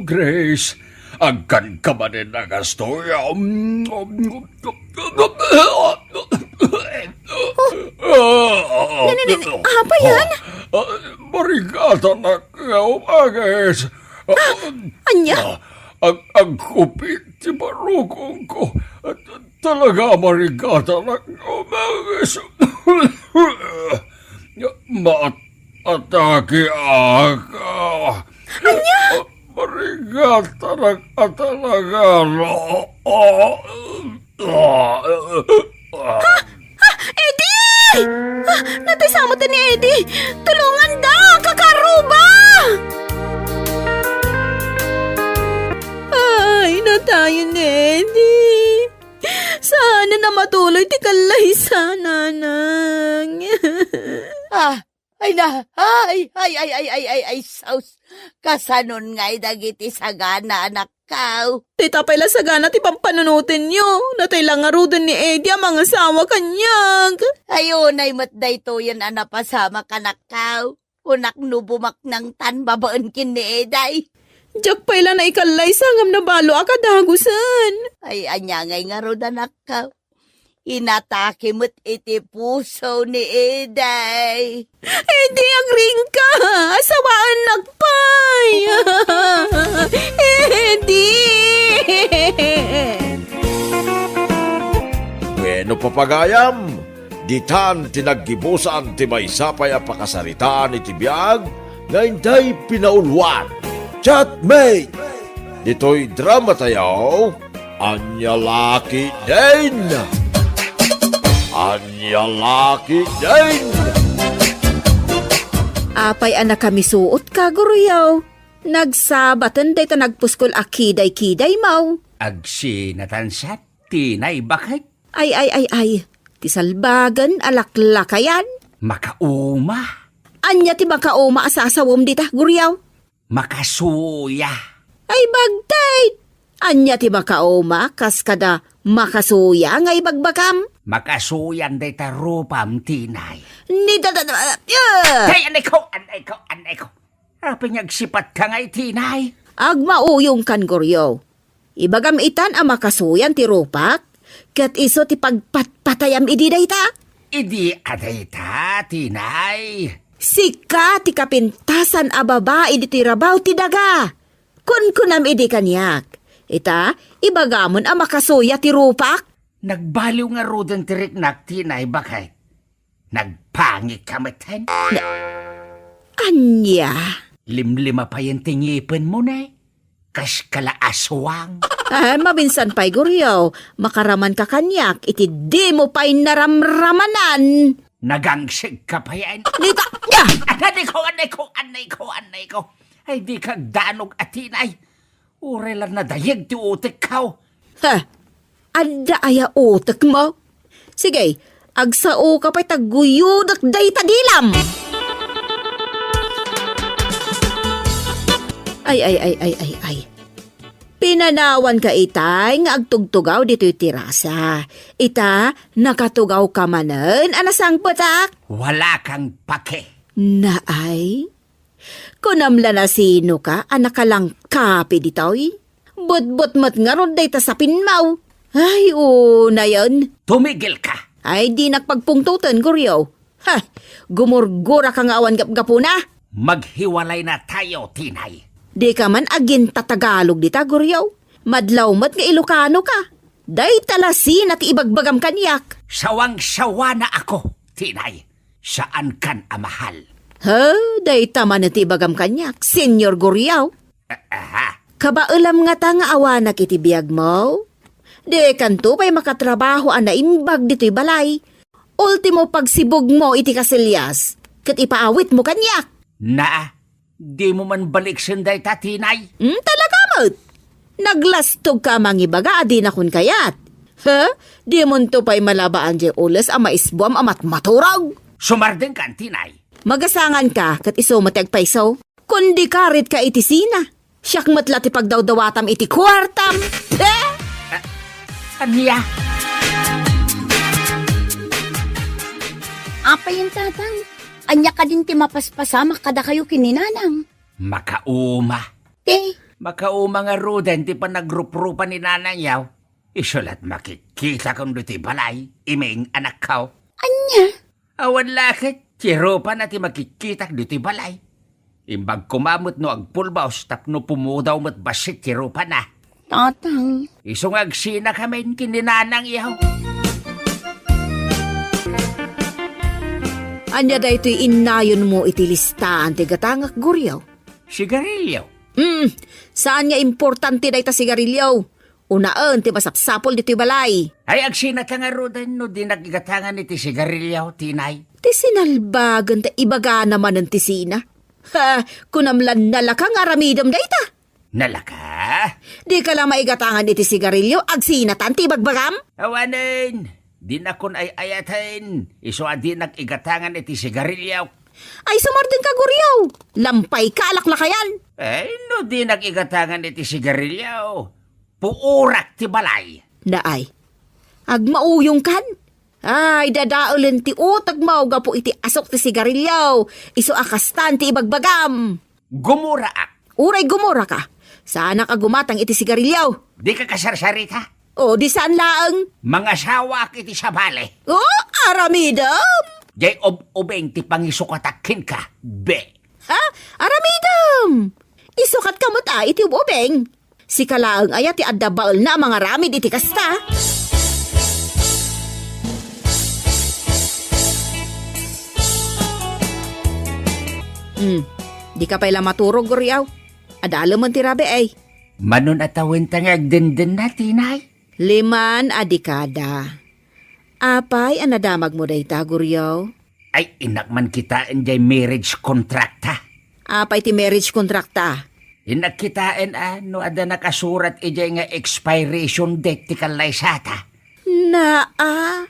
Grace. Agkanka manen a kastoy. Um, um, um, Ne, ne, ne, ne, apa yan? Ah, marigatanak nga umagis. Ah, anya? Ah, ag-, agkupit ti barukongko. Talaga, marigatanak nga umagis. Maat-, atake aka. Anya? Marigatanak a talaga, no? Ah, ah, ah. Ha? Ha? Eddie! Ah, natay sa met ni Eddie! Tulonganda! Kakaruba! Ay, natayen ni Eddie. Saan a matuloy ti kallaysananang. Ah, Ay na, ay, ay, ay, ay, ay, ay, sus. Kasanon ngay dagiti sagana, anakko? Dayta pay la sagana ti pampanunotenyo. Natay la ngaruden ni Eddie a mangasawa kaniak. Ay, unay met daytoyen a napasamak, anakko. Kunak no bumaknangtan babaen ken ni Eddie. Diak pay la naikallaysa ngem nabaloak a dagusen. Ay, ania ngay ngarud, anakko? Inatake met iti puso ni Eddie. Eddie, agriingka! Asawaennak pay! Eddie! Bueno, papagayam, ditan ti naggibusan ti maysa pay a pakasaritaan iti biag nga inday pinauluan. Chatmate! Ditoy drama tayo, Ania la ketdin? Ania la ketdin? Apay a nakamisuotka, Guriaw? Nagsabaten dayta nagpuskol a kiday-kidaymo. Agsinatan sa tinay baket. Ay, ay, ay, ay. Ti salbagen a laklakayan. Makauma. Ania ti makauma a sasawem dita, Guriaw? Makasuya. Ay, bagtit! Ania ti makauma kas kada makasuya nga ibagbagam? Makasuyan dayta rupam, tinay. Ni da, da, da, ah! Tay, anay ko, anay ko, anay ko. Apay nga agsipatka ngay, tinay? Agmauyongkan, Guriaw. Ibagam itan a makasuyan ti rupak, ket isu ti pagpatpatayam idi dayta. Idi a dayta, tinay? Sika ti kapintasan a babai ditoy rabaw ti daga. Kunkunam idi kaniak, ita, ibagamon a makasuya ti rupak. Nagbaliw ngaruden ti riknak, tinay, baket. Nagpangit ka met, hen? Na-, ania? Limlima payen ti ngipenmo, ne? Kas kala aswang. Ah, maminsan pay, Guriaw, makaraman ka kaniak iti dimo pay naramramanan. Nagangsig ka payen. Nita-, nia! Anay ko, anay ko, anay ko, anay ko. Ay, dika agdanog a tinay. Uray la nadayeg ti utekko. Ha? Adda aya utekmo? Sige, agsaoka pay ta guyodek dayta dilam. Ay, ay, ay, ay, ay, ay. Pinanawanka itay nga agtugtugaw ditoy terasa. Ita, nakatugawka manen a nasangpetak? Wala kang pake. Naay? Kunam la nasinoka a nakalangkapi ditoy? Butbut met ngarud dayta sapinmo. Ay, unayen. Tumigilka! Ay, dinak pagpungtoten, Guriaw. Ha! Gumurguraka nga awan gapgapuna. Maghiwalay na tayo, tinay. Dika man agintatagalog dita, Guriaw. Madlaw met nga Ilokano ka. Dayta la sina ti ibagbagam kaniak. Sawang-sawana ako, tinay. Saan kan a mahal. Ha, dayta man ti ibagam kaniak, Señor Guriaw. A-, aha. Kabaelam ngata nga awanak iti biagmo? Dikanto pay makatrabaho a naimbag ditoy balay. Ultimo pagsibugmo iti kasillas, ket ipaawitmo kaniak. Naa, dimo man baliksen dayta, tinay? Hmm, talaga met. Naglastogka a mangibaga a dinakon kayat. Ha? Dimonto pay malabaan diay ules a maisbuam a matmaturog? Sumardengka, Tinay. Magasanganka ket isu met ti agpayso. Kundi karit ka iti sina. Siak met la ti pagdawdawatam iti kuartam. Eh? Ania? Apay, Tatang? Ania kadin ti mapaspasamak kadakayo ken ni Nanang? Makauma. Ti? Makauma ngaruden ti panagruprupa ni Nanangyo. Isu la't makikkitak ditoy balay, Iming, anakko. Ania? Awan la ket, ti rupana ti makikkitak ditoy balay. Imbag koma met no agpulbos tapno pumudaw met bassit ti rupana. Tatang. Isu nga agsinakamin ken ni Nanangyo. Ania daytoy innayonmo iti listaan ti gatangak, Goryo? Sigarilyo. Hmm, saan nga importante dayta sigarilyo. Unaen ti masapsapul ditoy balay. Ay, agsinata ngaruden no dinak igatangan iti sigarilyo, Tinay. Ti sinalbagen ta ibagana manen ti sina. Ha, kunam la nalaka nga aramidem dayta. Nalaka? Dika la maigatangan iti sigarilyo, agsinatan ti ibagbagam? Awanen, dinakon ay-ayaten, isu a dinak igatangan iti sigarilyo. Ay, sumardengka, Goryo. Lampayka a laklakayan. Ay, no dinak igatangan iti sigarilyo, puorak ti balay. Naay. Agmauyongkan? Ay, dadaelen ti utegmo gapu iti asuk ti sigarilyo. Isu a kastan ti ibagbagam. Gumuraak. Uray gumuraka. Saanak a gumatang iti sigarilyo. Dika kasarsarita? O, di saan laeng. Mangasawaak iti sabali. O, aramidem! Jay ub-ubing ti pangisukatak kenka, be. Ha? Aramidem! Isukatka met a iti ub-ubing. Sika laeng aya ti adda baelna a mangaramid iti kasta? Hmm, dika pay la maturog, Goryo. Adalemen ti rabii. Mano a tawenta nga agdendenna, Tinay? Lima a dekada. Apay a nadamagmo dayta, Goryo? Ay, innak man kitaen jay marriage contract-ta. Apay ti marriage contract-ta? Innak kitaen a no adda nakasurat idiay nga expiration date ti kallaysata. Naa,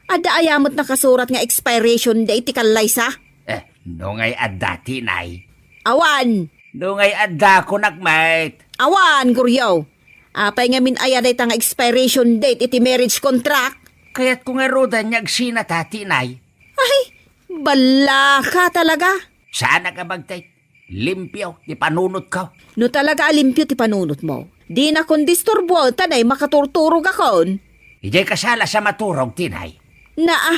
adda aya met nakasurat nga expiration date ti kallaysa? Eh, no ngay adda, Tinay. Awan. No ngay adda, kunak met. Awan, Goryo. Apay ngamin aya dayta nga expiration date iti marriage contract? Kayatko ngaruden nga agsinata, Tinay. Ay, ballaka talaga. Saanak a bagtek. Limpio ti panunotko. No talaga a limpio ti panunotmo, dinakon disturboen ta nay makaturturogakon. Idiay ka salas a maturog, Tinay. Naa,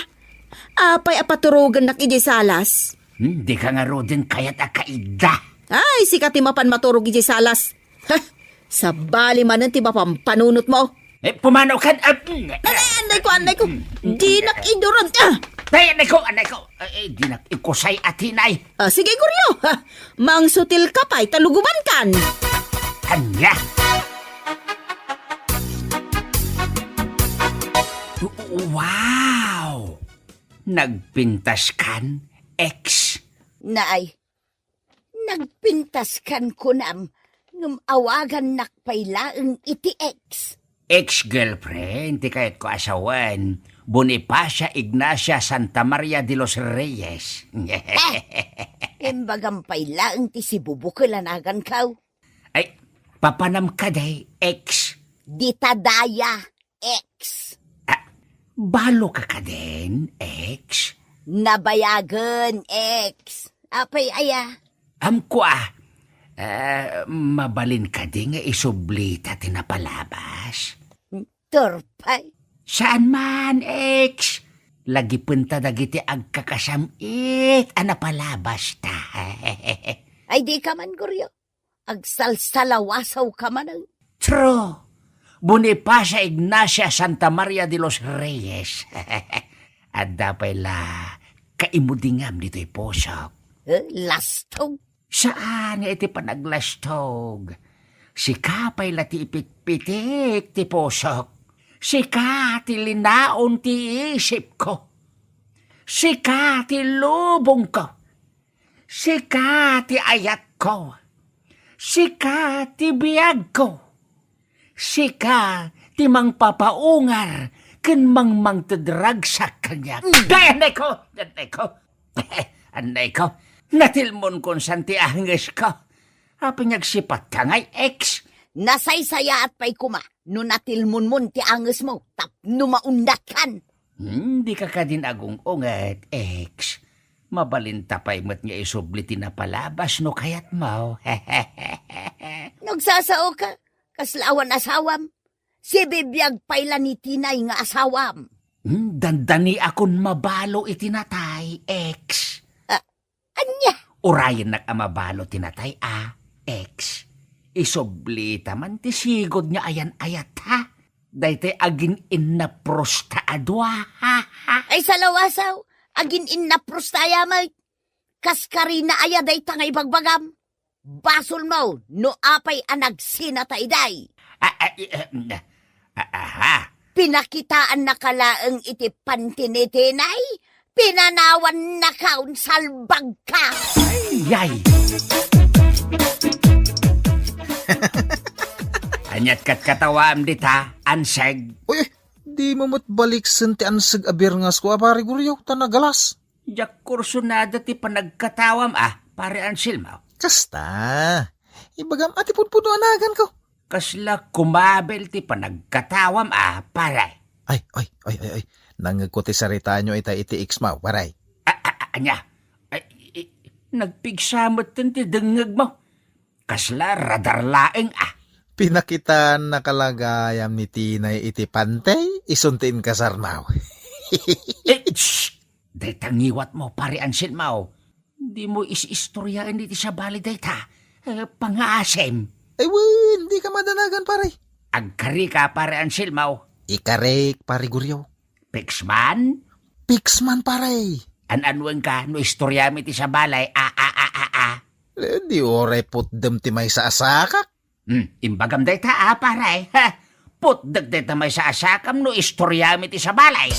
apay a paturogennak idiay salas? Hmm, dika ngaruden kayat a kaidda. Ay, sika ti mapan maturog idiay salas. Ha! Sabali manen ti mapampanunotmo. Eh, pumanaw kan, ah, mm, Ay, ay, anday ko, anday ko. Dinak iduron. Ah! Ay, anday ko, anday ko. Eh, eh, dinak ikusay a Tinay. Ah, sige, Goryo. Ha, mangsutil ka pay, ta lugubankan. Ania? Wow! Nagpintaskan, ex. Naay, nagpintaskan kunam, ngem awagannak pay laeng iti ex. Ex-girlfriend ti kayatko a sawen, Bonifacia Ignacia Santa Maria de los Reyes. Eh, imbagam pay laeng ti sibubukel a nagankaw. Ay, papanam kadi, ex? Dita daya, ex. Ah, balo ka kadin, ex? Nabayagen, ex. Apay aya? Amko a. Ah, mabalin kadi nga isublita ti napalabas? Turpay. Saan man, ex? Lagipenta dagiti agkakasam-it a napalabasta. Ay, di ka man, Goryo. Agsalsalawasaw ka manen. True. Bonifacia Ignacia Santa Maria de los Reyes. Adda pay la kaimudingam ditoy pusok. Eh, lastog. Saan nga iti panaglastog. Sika pay la ti ipitpitik ti pusok. Sika ti linaon ti isipko. Sika ti lubongko. Sika ti ayatko. Sika ti biagko. Sika ti mangpapaungar ken mangmangtedragsak kaniak. Mm. Ay, annayko! Annayko! Annayko! Natilmon kon saan ti angesko. Apay nga agsipatka ngay, ex? Nasaysayaat pay koma no natilmonmon ti angesmo tapno maundatkan. Hmm, dika kadin agung-unget, ex. Mabalinta pay met nga isubli ti napalabas no kayatmo. No agsasaoka, kasla awan asawam. Sibibiag pay la ni Tinay nga asawam. Hmm, dandaniakon mabalo iti natay, ex. Ah, ania? Urayennak a mabalo ti natay a, ex. Isublita man ti sigud nga ayan-ayat, ha? Daytoy agin-innaprosta a dua, ha, ha? Ay, salawasaw, agin-innaprosta aya met. Kas karina aya dayta nga ibagbagam? Basolmo no apay a nagsinata idiay. Ah, ah, i-, eh, mm, ah, aha. Pinakitaannaka laeng iti panti ni Tinay, pinanawannaka, salbagka. Ay, ay. Ania't katkatawaam dita, anseg? Uy, uy, dimo met baliksen ti anseg a birngasko a, Pare Goryo, ta nagalas. Diak kursunada ti panagkatawam a, Pare Anselmo. Kasta. Ibagam a ti pudpudno a naganko. Kasla kumabel ti panagkatawam a, pare. Ay, ay, ay, ay, ay. Nangngegko ti saritayo ita iti ex mo, pare. A, a, a, ania? Ay, i-, nagpigsa metten ti dengngegmo. Kasla radar laeng a. Pinakitaannaka la gayam ni Tinay iti pantay, isun ti inkasarmo. Eh, shh! Dayta ngiwatmo, Pare Anselmo. Dimo is-istoriaen iti sabali dayta. Eh, pangasim. Ay, wen, dika madanagan, pare. Agkarika, Pare Anselmo. Ikarik, Pare Goryo. Piksman? Piksman, pare. An-anuenka no istoriam iti sabali, a, a, a, a, a. Eh, di uray putdem ti maysa a sakak. Hmm, imbagam dayta a, pare, ha? Putdek dayta maysa a sakam no istoriam iti sabali.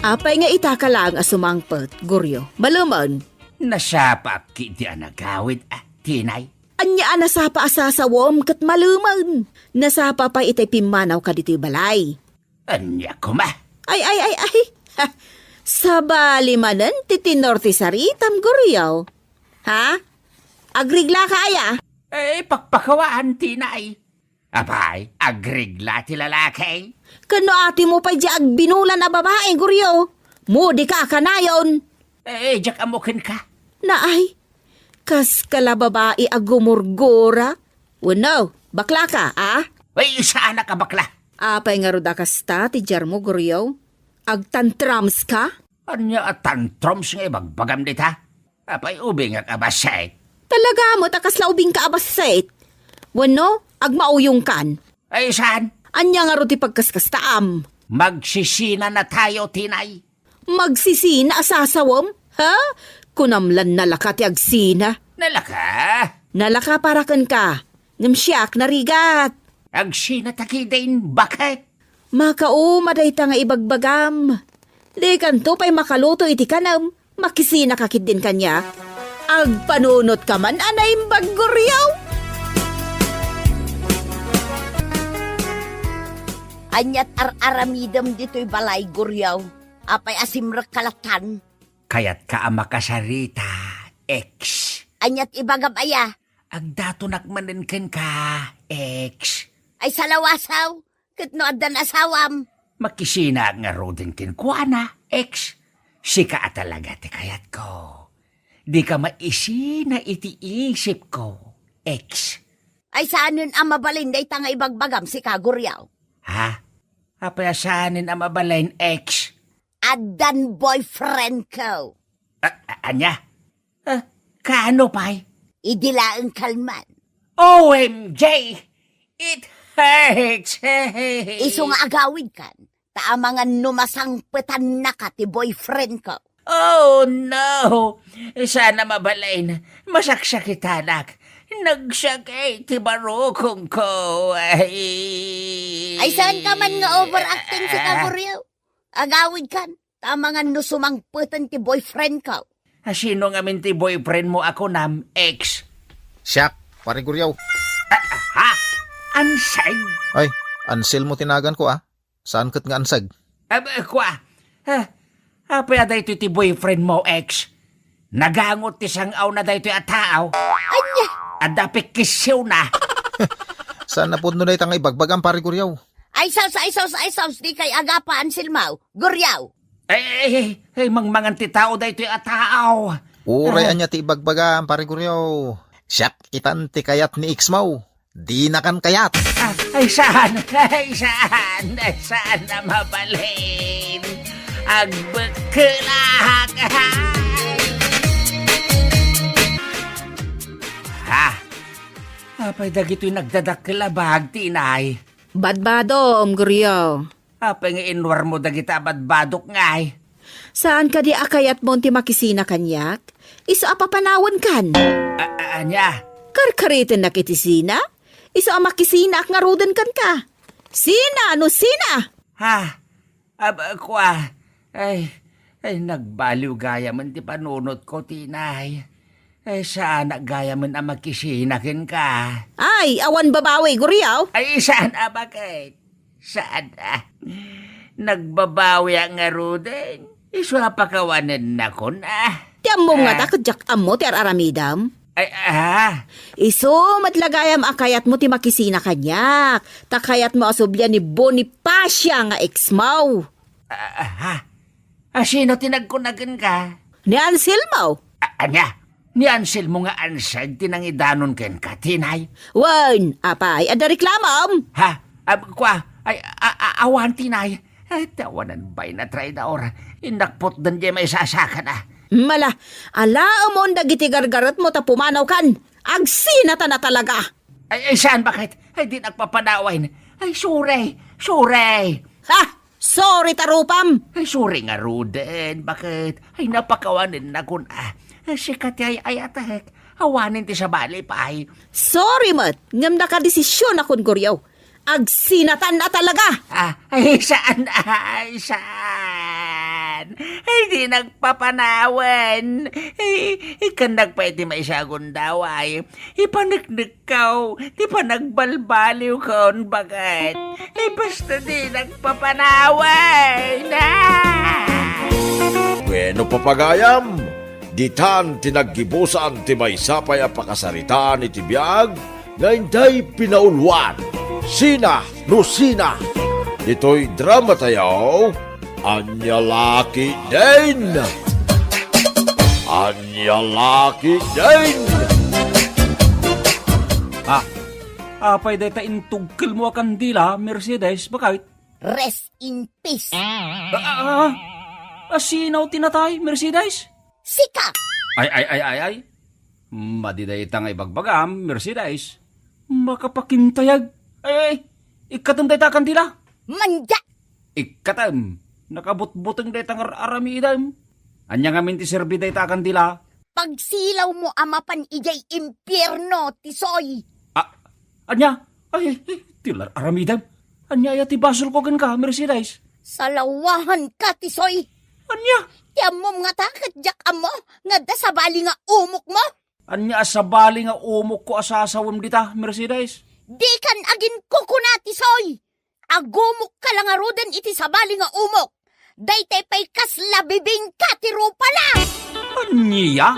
Apay nga itaka laeng a sumangpet, Goryo? Malemen. Nasapaak ketdi a nagawid, a, Tinay. Ania a nasapa a sasawem ket malemen? Nasapa pay itay pimmanawka ditoy balay. Ania koma? Ay, ay, ay, ay. Ha, sabali manen ti tenor ti saritam, Goryo. Ha? Agriglaka aya? Eh, pakpakawaan, Tinay. Apay, agrigla ti lalaki? Ken no atimo pay diay agbinulan a babai, Goryo, mo dika a kanayon. Eh, diak ammo kenka. Naay, kaska la babai a gumurgura. Wenno, baklaka, a? Ay, saanak a bakla. Apay ngarud a kasta ti diarmo, Goryo? Agtantrumska? Ania a tantrums nga ibagbagam dita? Apay ubingak a bassit? Talaga met a kasla ubingka a bassit? Wenno, agmauyongkan? Ay, saan? Ania ngarud ti pagkaskastaam? Magsisinanatayo, Tinay. Magsisina a sasawem? Ha? Kunam la nalaka ti agsina. Nalaka? Nalaka para kenka. Ngem siak narigat. Agsinata ketdin, baket. Makauma dayta nga ibagbagam. Dikanto pay makaluto iti kanem. Makisinaka ketdin kaniak. Agpanunotka man a naimbag, Goryo. Ania't ar-aramidem ditoy balay, Goryo? Apay a simrekka lattan? Kayatka a makasarita, ex. Ania't ibagam aya? Agdatonak manen kenka, ex. Ay, salawasaw, ket no addan asawam? Makisinaak ngaruden kenkuana, ex. Sika a talaga ti kayatko. Dika maisina iti isipko, ex. Ay, saanen a mabalin dayta nga ibagbagam, sika, Goryo? Ha? Apay a saanen a mabalin, ex? Addan boyfriendko. A-, a-, ania? Ah, kaano pay? Idi laeng kalman. O M G! It hurts! Isu nga agawidkan, ta amangan no masangpetannaka ti boyfriendko. Oh, no! Saan a mabalin, masaksakitanak. Nagsakit ti barukongko. Ay. Ay, saanka man nga overacting, sika, Goryo? Agawidkan, ta amangan no sumangpeten ti boyfriendko. A, sino ngamin ti boyfriendmo a kunam, ex? Siak. Pare Guriaw. Ah, ha? Anseg? Ay, Anselmo ti naganko, a. Saan ket nga Anseg? Ab-, kua, ha? Apay a daytoy ti boyfriend mo, ex? Nagangot ti sang-awna daytoy a tao. Ania? Adda pikkisiwna. Saan a pudno dayta nga ibagbagam, Pare Guriaw? Ay sus, ay sus, ay sus, dikay agapa, Anselmo. Guriaw. Ay, ay, ay, ay, mangmangan ti tao daytoy a tao. Uray Ah. ania ti ibagbagam, Pare Guriaw. Siak itan ti kayat ni ex mo. Dinakan kayat. Ah, ay, saan? Ay, saan? Ay, saan a mabalin? Agbekkelak. Ha? Apay dagitoy nagdadakkel a bag, Tinay? Badbadom, Guriaw. Apay nga inwarmo dagita a badbadok ngay? Saan kadi a kayatmon ti makisina kaniak? Isu a papanawenkan. A-, a-, ania? Karkaritennak iti sina? Isu a makisinaak ngaruden kenka. Sina no sina? Ha? Ab-, kua, ay, ay, nagbaliw gayamen ti panunotko, Tinay. Ay, saanak gayamen a makisina kenka. Ay, awan babawi, Guriaw? Ay, saan a baket? Saan a? Nagbabawiak ngaruden. Isu a pakawanennakon a. Ti ammom ngata Ah. ket diak ammo ti ar-aramidem? Ay, ah. Isu met la gayam a kayatmo ti makisina kaniak. Ta kayatmo a sublian ni Bonifacia nga ex mo. Ah, ah, ha? Ah, sino ti nagkuna kenka? Ni Anselmo. A-, ania? Ni Anselmo nga Anseg ti nangidanon kenka, Tinay? Wen, apay, adda reklamom? Ha? Ab-, kua, ay, a-, a-, awan, Tinay. Ay, ti awanan bay na traidor. Innak putden diay maisasakana. Mala, alaemon dagiti gargaretmo ta pumanawkan. Agsinatan a talaga. Ay, ay, saan, baket? Ay, dinak papanawen. Ay, sorry. Sorry. Ha? Sorry ta rupam? Ay, sorry ngaruden, baket? Ay, napakawanennakon a. Ay, sika ti ay-ayatek. Awanen ti sabali pay. Sorry met, ngem nakadesisionakon, Guriaw. Agsinatan a talaga. Ah, ay, saan, ay, saan? Ay, dinak papanawen. Ay, ikkannak pay ti maysa a gundaway. Ipaneknek Kaw, ti panagbalbaliwkon, baket? Ay, basta dinak papanawen, a! Bueno, papagayam, ditan ti naggibusan ti maysa pay a pakasaritaan iti biag nga intay pinauluan. Sina no sina? Ditoy drama tayo, Ania la ketdin! Ania la ketdin! Ah, apay dayta intugkelmo a kandila, Mercedes, baket? Rest in peace. Ah, ah, ah, sino ti natay, Mercedes? Sika! Ay, ay, ay, ay, ay. Madi dayta nga ibagbagam, Mercedes. Makapakintayag. Ay, ay, ikkatem dayta a kandila. Manda! Ikkatem, nakabutbuteng dayta nga ar-aramidem. Ania ngamin ti serbi dayta a kandila? Pagsilawmo a mapan idiay impierno, Tisoy. Ah, ania? Ay, ay, ay, ti ar-aramidem. Ania aya ti basolko kenka, Mercedes? Salawahanka, Tisoy. Ania? Ti ammom ngata ket diak ammo nga adda sabali nga umokmo? Ania a sabali nga umokko a sasawem dita, Mercedes? Dikan aginkukuna, Tisoy. Agumokka la ngaruden iti sabali nga umok. Daytay pay kasla bibingka ti rupana. Ania?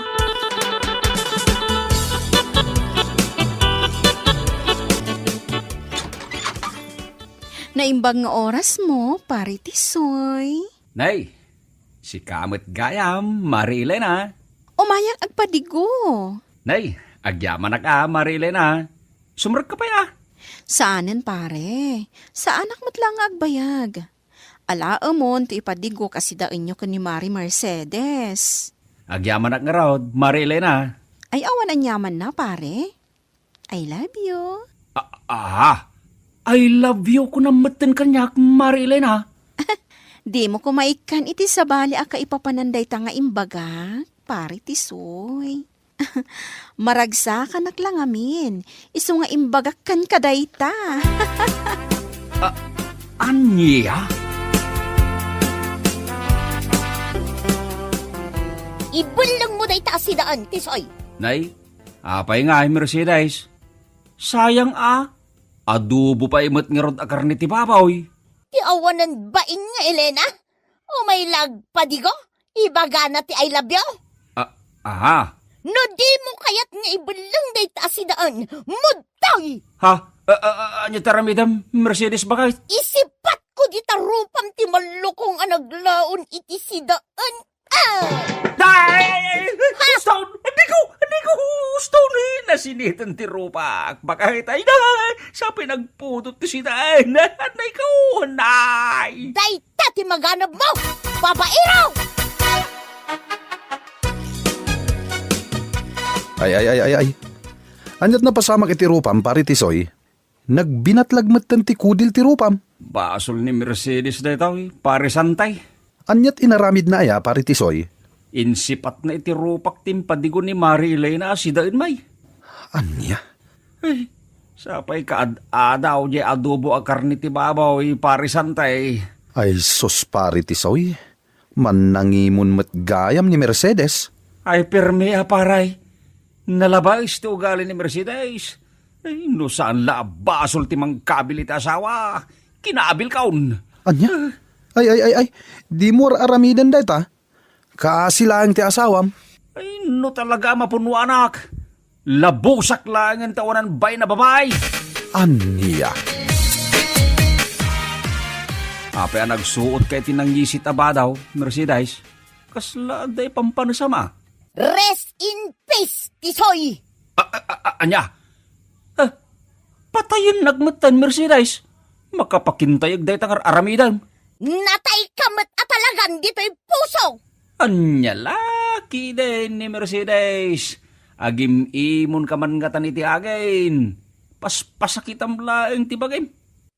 Naimbag nga orasmo, Pare Tisoy. Nay, sika met gayam, Mari Elena. Umayak agpadigo. Nay, agyamanak a, Mari Elena. Sumrekka pay a. Saanen, pare. Saanak met la nga agbayag. Alaemon ti ipadigok a sidaenyo ken ni Mari Mercedes. Agyamanak ngarud, Mari Elena. Ay, awan aniamanna, pare. I love you. A-, aha? I love you kunam metten kaniak, Mari Elena. Dimo koma ikkan iti sabali a kaipapanan dayta nga imbagak, Pare Tisoy. Maragsakanak la ngamin, isu nga imbagak kenka dayta. A-, ania? Ibellengmo dayta a sidaen, Tisoy. Nay, apay ngay, Mercedes? Sayang a. Adobo pay met ngarud a karne ti baboy. Ti awanan bain nga Elena? Umay la agpadigo? Ibagana ti I love you? Ah, aha. No dimo kayat nga ibelleng dayta a sidaen, mudtoy! Ha? Ah, ah, ah, ania ti aramidem, Mercedes, baket? Isipatko dita rupam ti mallukong a naglaon iti sidaen. Ah! Ay, ay, ay, ay, ay, Stone! Andi ko! Andi ko! Stone, eh! Nasineten ti rupak. Baka itay na! Sa pinagpudot ti sidaen. Nay ko! Nay! Dayta ti maganab mo! Babaero! Ay, ay, ay, ay, ay. Ania't napasamak iti rupam, Pare Tisoy? Nagbinatlag metten ti kudil ti rupam. Basol ni Mercedes daytoy, Pare Santay. Ania't inaramidna aya, Pare Tisoy? Insipatna iti rupak ti impadigo ni Mari Elena a sidaen, may. Ania? Ay, sapay kaad-adaw diay adobo a karne ti baboy, Pare Santay. Ay sus, Pare Tisoy. Mannangimon met gayam ni Mercedes. Ay, permi a, paray. Nalabaes ti ugali ni Mercedes. Ay, no saan la a basol ti mangkabil iti asawa, kinaabilkon. Ania? Ay, ay, ay, ay. Dimo ar-aramiden dayta. Kaasi laeng ti asawam. Ay, no talaga a mapunuanak. Labusak laengen ta awanan bain a babai. Ania? Apay a nagsuotka iti nangisit a badaw, Mercedes? Kasla adda ipampanusam a? Rest in peace, Tisoy! A, a, a, a, ania? Ah, patayennak metten, Mercedes. Makapakintayeg dayta nga ar-aramidem. Natayka met a talagan ditoy puso! Ania la, kiden ni Mercedes. Agim-imonka man ngatan iti agin. Paspasakitam laeng ti bagim.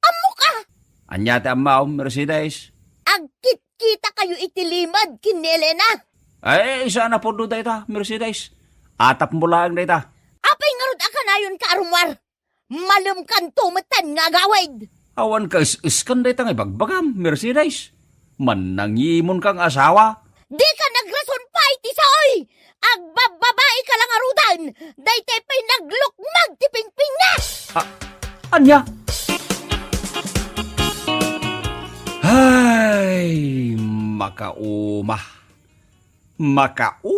Ammoka! Ania ti ammom, Mercedes? Agkitkitakayo iti limed ken ni Elena. Ay, saan a pudno dayta, Mercedes. Atapmo laeng dayta. Apay ngarud a kanayonka a rummuar? Malemkanto metten nga agawid. Awan kaes-eskan dayta nga ibagbagam, Mercedes. Mannangimonka nga asawa. Dika nagrason pay, Tisoy! Agbabbabaika la ngaruden! Daytay pay naglukmeg ti pingpingna! Ah, ania? Ay, makauma. Makauma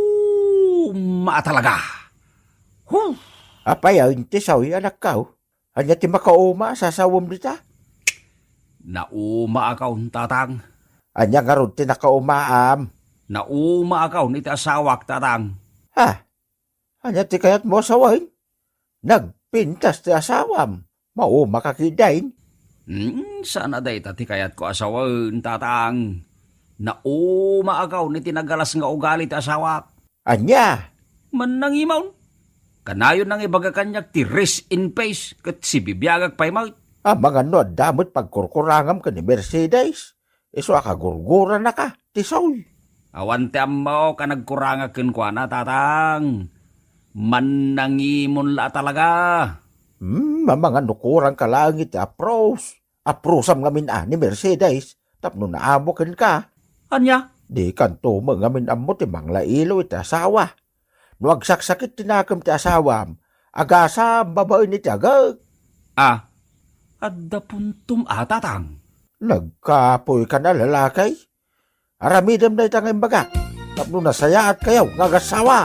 a talaga. Huh! Apay a, Tisoy, anakko? Ania ti makauma a sasawem dita? Naumaakon, tatang. Ania ngarud ti nakaumaam? Naumaakon iti asawak, tatang. Ha? Ania ti kayatmo a sawen? Nagpintas ti asawam. Maumaka ketdin. Hmm, saan a dayta ti kayatko a sawen, tatang. Naumaakon iti nagalas nga ugali ti asawak. Ania? Mannangimaon. Kanayon nga ibaga kaniak ti rest in peace ket sibibiagak pay met. Amangan no adda met pagkurkurangam ken ni Mercedes. Isu a kagurguranaka, Tisoy. Awan ti ammok a nagkurangak kenkuana, tatang. Mannangimon la a talaga. Hmm, amangan no kurangka laeng iti apros. Aprosam ngamin a ni Mercedes tapno naamo kenka. Ania? Dikanto met ngamin ammo ti manglailo iti asawa. No agsaksakit ti nakem ti asawam, agasam babaen iti agek. Ah, adda puntom a, tatang. Nagkapoykan a lalaki. Aramidem dayta nga imbagak tapno nasayaatkayo nga agassawa.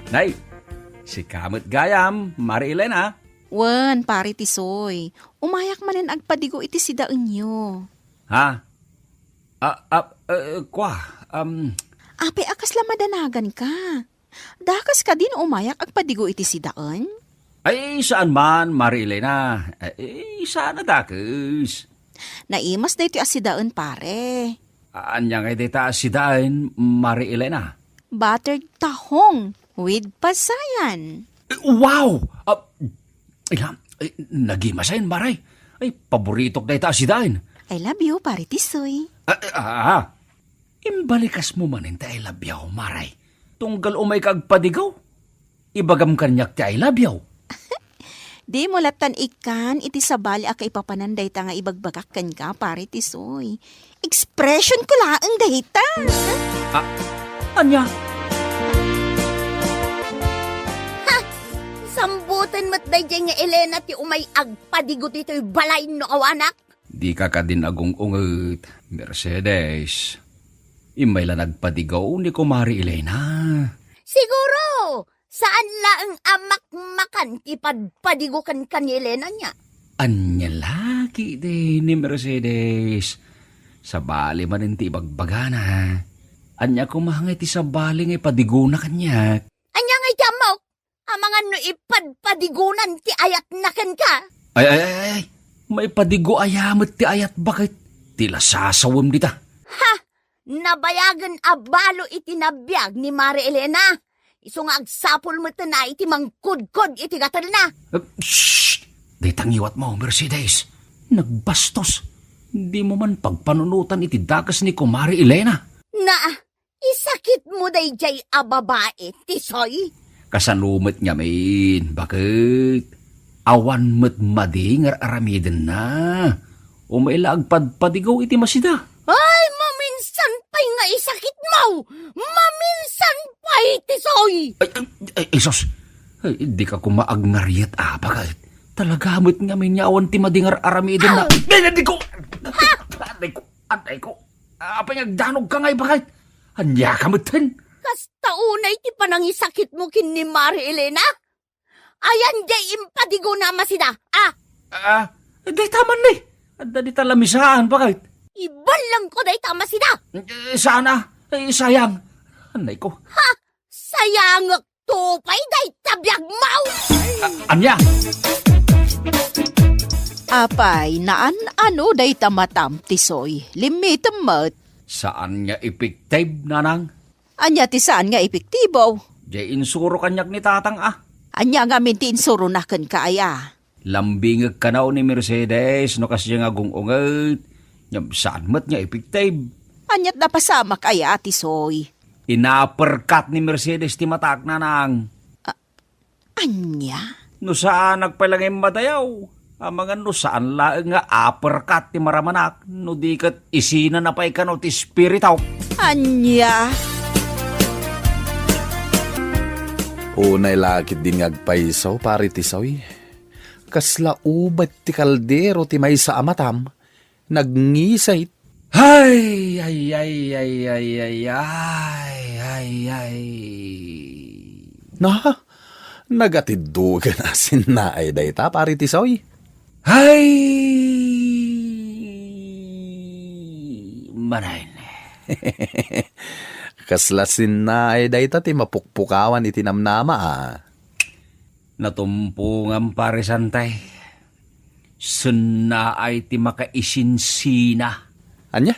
Nay, sika met gayam, Mari Elena. Wen, Pari Tisoy, umayak manen agpadigo iti sidaenyo. Ha? Ah, ah, eh, kua, um, Apay a kasla madanaganka? Dakes kadi no umayak agpadigo iti sidaen? Ay, saan man, Mari Elena. Ay, saan a dakes? Naimas daytoy a sidaen, pare. Ania ngay dayta a sidaen, Mari Elena? Buttered tahong with pasayan. Eh, wow! Ah, ila, eh, nagimasen, Mari. Ay, paboritok dayta a sidaen. I love you, Pare Tisoy. Ah, ah, ah. Imbalikasmo manen ti I love you, Mari. Tunggal umayka agpadigo. Ibagam kaniak ti I love you. Dimo lattan ikkan iti sabali a kaipapanan dayta nga ibagbagak kenka, Pare Tisoy. Expression ko laeng dayta. Ah, Ania? Ha! Sambutan met daydiay nga Elena ti umay agpadigo ditoy balay no awanak? Dika kadin agung-unget, Mercedes. Immay la nagpadigo ni Kumari Elena. Siguro, saan laeng a makmakan ti padpadigo kenka ni Elena nia? Ania la ketdi ni Mercedes? Sabali manen ti ibagbagana. Ania koma ngay ti sabali nga ipadigona kaniak? Ania ngay ti ammok? Amangan no ipadpadigunan ti ayatna kenka? Ay, ay, ay, ay. Maipadigo aya met ti ayat baket ti lasasawem dita. Ha! Nabayagen a balo iti nabiag ni Mari Elena. Isu nga agsapul met a iti mangkudkod iti gatelna. Eh, shh! Dayta ngiwatmo, Mercedes. Nagbastos. Dimo man pagpanunotan iti dakes ni Kumari Elena. Na, isakitmo daydiay a babai, Tisoy? Kasano met ngamin, baket? Awan met madi nga ar-aramidenna. Umay la agpadpadigo iti masida. Ay, maminsan pay nga isakitmo! Maminsan pay, Tisoy! Ay, ay, ay, ay, sus! Ay, dika koma agngariat, a, baket. Talaga met ngamin nga awan ti madi nga ar-aramidenna. Ah! Ay, ay, di ko! Ha? Aday ko! Aday ko! Apay nga agdanogka ngay, baket? Ania ka metten? Kasta unay ti panangisakitmo ken ni Mari Elena? Ayan diay impadigona a masida, a? Ah, dayta man ni. Adda dita lamisaan, baket. Ibalangko dayta a masida. Eh, saan a? Eh, sayang. Anay ko. Ha? Sayangek to pay dayta biagmo? Ah, ania? Apay, naan-ano dayta matam, Tisoy? Limmitem met. Saan nga epektibo, nanang? Ania ti saan nga epektibo? Diay insuro kaniak ni tatang a. Ania ngamin ti insurona kenka aya? Lambingek kano ni Mercedes no kasdiay nga agung-unget. Ngem saan met nga epektibo. Aniat napasamak aya, Tisoy? Inaperkat ni Mercedes ti matak, nanang. A-, Ania? No saanak pay la nga immadayaw, amangan no saan laeng nga aperkat ti maramanak, no di ket isinana pay kano ti espirituk. Ania? Unay la ketdin nga agpayso, Pare Tisoy. Kasla ubet ti kaldero ti maysa a matam, nagngisit. Ay, ay, ay. Na, nagatidduken a sinnaay dayta, Pare Tisoy. Ay, manay. Kasla sinnaay dayta ti mapukpukawan iti namnama, a. Natumpongam, Pare Santay. Sinnaay ti makaisinsina. Ania?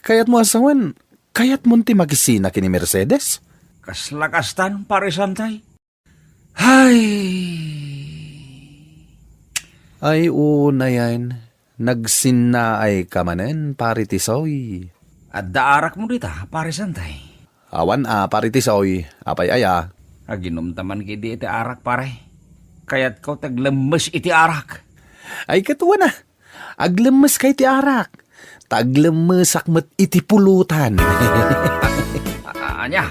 Kayatmo a sawen, kayatmon ti makisina ken ni Mercedes? Kasla kastan, Pare Santay. Hay! Ay, unayen, nagsinnaay ka manen, Pare Tisoy. Adda arakmo dita, Pare Santay? Awan a, Pare Tisoy. Apay aya? Aginumta man ketdi iti arak, pare. Kayatko ti aglemmes iti arak. Ay, ket wen a. Aglemmeska iti arak, ta aglemmesak met iti pulutan. A-, ania?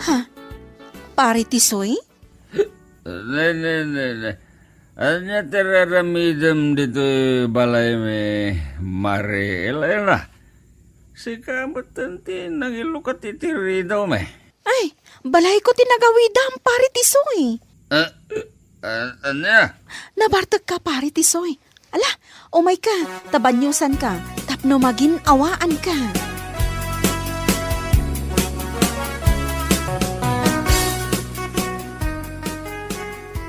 Ha? Pare Tisoy? Ne, ne, ne, ne. Ania ti raramidem ditoy balaymi, Mari Elena? Sika metten ti nangilukat iti ridawmi. Ay, balayko ti nagawidam, Pare Tisoy. Ah, ah, ania? Nabartekka, Pare Tisoy. Ala, umayka, ta baniosanka, tapno magin-awaanka.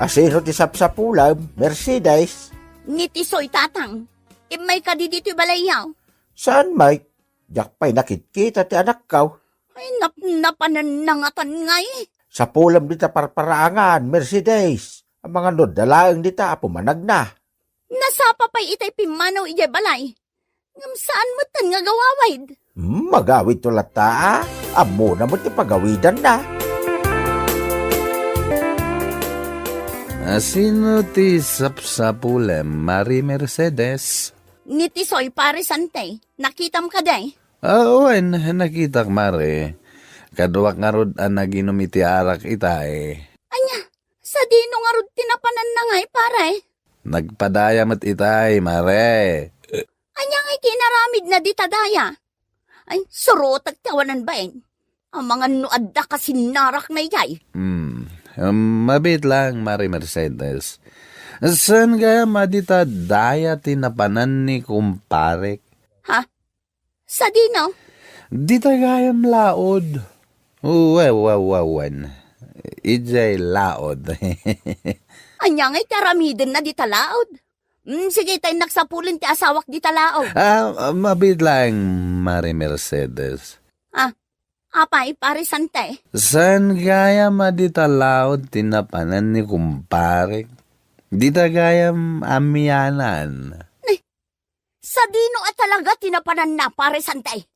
Asino ti sapsapulem, Mercedes? Ni Tisoy, tatang. Immay kadi ditoy balayyo. Saan, Mike? Diak pay nakitkita ti anakko. Ay, napnapanen na ngatan ngay. Sapulem dita parparaangan, Mercedes. Amangan no adda laeng dita a pumanagna. Nasapa pay itay pimmanaw idiay balay. Ngem saan metten nga agawawid. Hmm, magawidto latta, a. Ammona met ti pagawidanna. Asino ti sapsapulem, Mari Mercedes? ni Tisoy, Pare Sante? Nakitam kadi? Ah, wen, nakitak, Mare. Kaduak ngarud a naginom iti arak itay. Ania, sadino ngarud ti napananna ngay, Pare? Nagpadaya met itay, Mare. Ania ngay ti inaramidna dita daya? Ay, surotek ti awanan bain. Amangan no adda kasinnarakna idiay. Hmm, um, mabiit lang, Mare Mercedes. Saan gayam a dita daya ti napanan ni kumparek? Ha? Sadino? Dita gayam laod. Uwe, uwe, uwe, uwen. Idiay laod. Ania ngay ti aramidenna dita laod? Mm, sige, ta innak sapulen ti asawak dita laod. Ah, ah, mabiit laeng, Mare Mercedes. Ah, apay, Pare Sante? Saan gayam a dita laod ti napanan ni kumparek? Dita gayam amianan. Ni, sadino a talaga ti napananna, Pare Sante?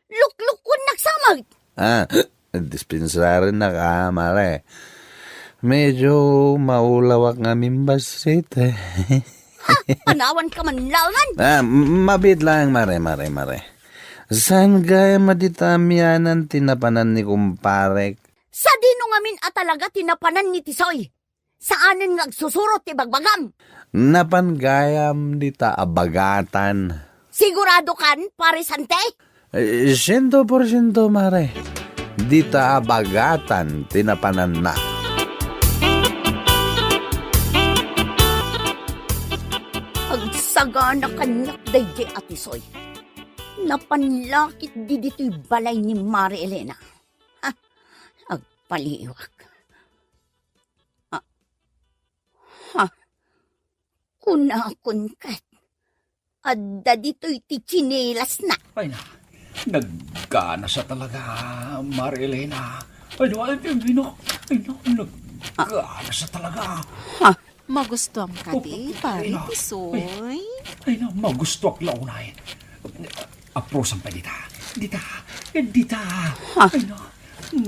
Luklukon naksamak. Ah, dispensarennak, ah, Mare. Medyo maulawak ngamin bassit, eh. Ha? Panawan ka man laengen? Ah, m-, mabiit lang, Mare, Mare, Mare. Saan gayam a dita amianan ti napanan ni kumparek? Sadino ngamin a talaga ti napanan ni Tisoy? Saanen nga agsusurot ti bagbagam. Napan gayam dita a bagatan. Sigurado kan, Pare Sante? Eh, siento porsiento, Mare. Dita a bagatan ti napananna. Agsagana kaniak daydi a Tisoy. Napan la ketdi ditoy balay ni Mare Elena. Ha? Agpaliwak. Ah. Ha? Kunakon ket, adda ditoy ti tsinelasna. Ay na, nagganasa talaga, Mare Elena. Ay na, ay, ay, ay, na, ay na, nagganasa talaga. Ha? Magustuam kadi, Pare Tisoy? Ay, ay na, magustuak la unay. Aprosam pa dita. Dita. Dita. Ha? Ay na,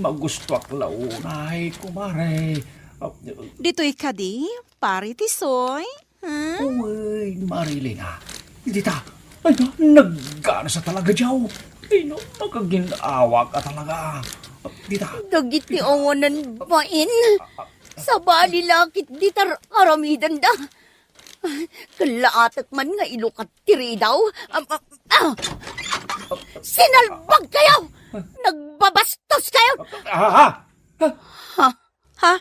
magustuak la unay, kumare. Ditoy kadi, Pare Tisoy? Hmm? Uy, Mare Elena. Dita. Ay na, nagganasa talaga diaw. Ay na, makagin-awa ka talaga. Dita. Dagiti awanan bain. Sabali la ketdi ti ar-aramidenda. Kallaatek man nga ilukat ti ridaw. Am, am, ah! Sinalbag kayo! Nagbabastos kayo! Ah, ha? Ha? Ha?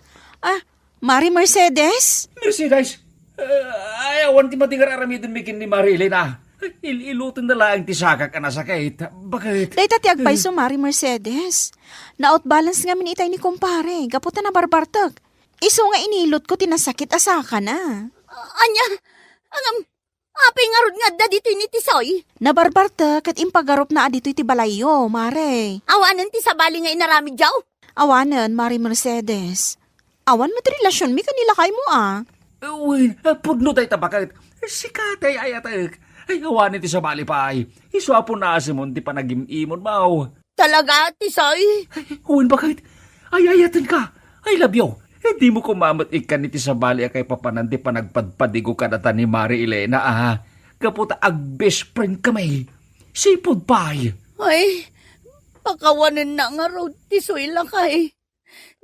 Ah, Mare Mercedes? Mercedes? Ah, ay, awan ti madi nga ar-aramidenmi ken ni Mare Elena. Il-, ilutenna laeng ti sakak a nasakit. Bakit? Dayta ti agpayso, Mare Mercedes. Nautbalance ngamin itay ni kumpare, gapu ta nabarbartek. Isu nga inilotko ti nasakit a sakana. Ania? Ngem, apay ngarud nga adda ditoy ni Tisoy? Nabarbartek ket impagarupna a ditoy ti balayyo, Mare. Awanen ti sabali nga inaramid diaw? Awanen, Mare Mercedes. Awan met relasionmi ken ni lakaymo a. Wen, pudno dayta baket. Sika ti ay-ayatek. Ay, awanen ti sabali pay. Isu a punasemon ti panagim-imonmo. Talaga, Tisoy? Wen, baket. Ay-ayatenka. I love you. Eh, dimo koma met ikkan iti sabali a kaipapanan ti panagpadpadigo kadata ni Mare Elena, a. Gapu ta ag-best friend kami. Sipud pay. Ay, pakawanenna ngarud, Tisoy lakay.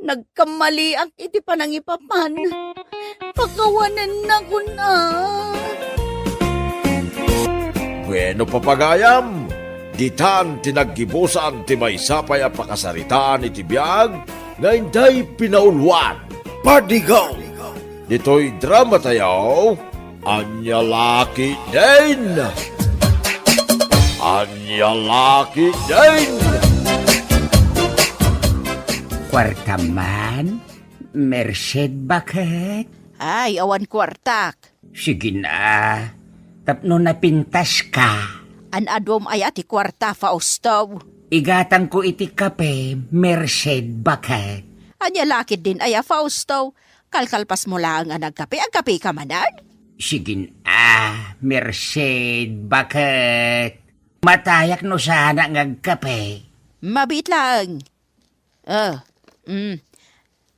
Nagkamaliak iti panangipapan. Pakawanenna kuna. Bueno, papagayam, ditan ti naggibusan ti maysa pay a pakasaritaan iti biag nga inday pinauluan. Padigaw! Ditoy drama tayo, Ania la ketdin! Ania la ketdin! Kuarta man, Merced, baket? Ay, awan kuartak. Sige na, tapno napintaska. An-aduam aya ti kuarta, Fausto? Igatangko iti kape, Merced, baket? Ania la ketdin aya, Fausto? Kalkalpasmo laeng a nagkape, agkapeka manen? Sige a, Merced, baket? Matayak no saanak nga agkape. Mabiit laeng. Ah, mm.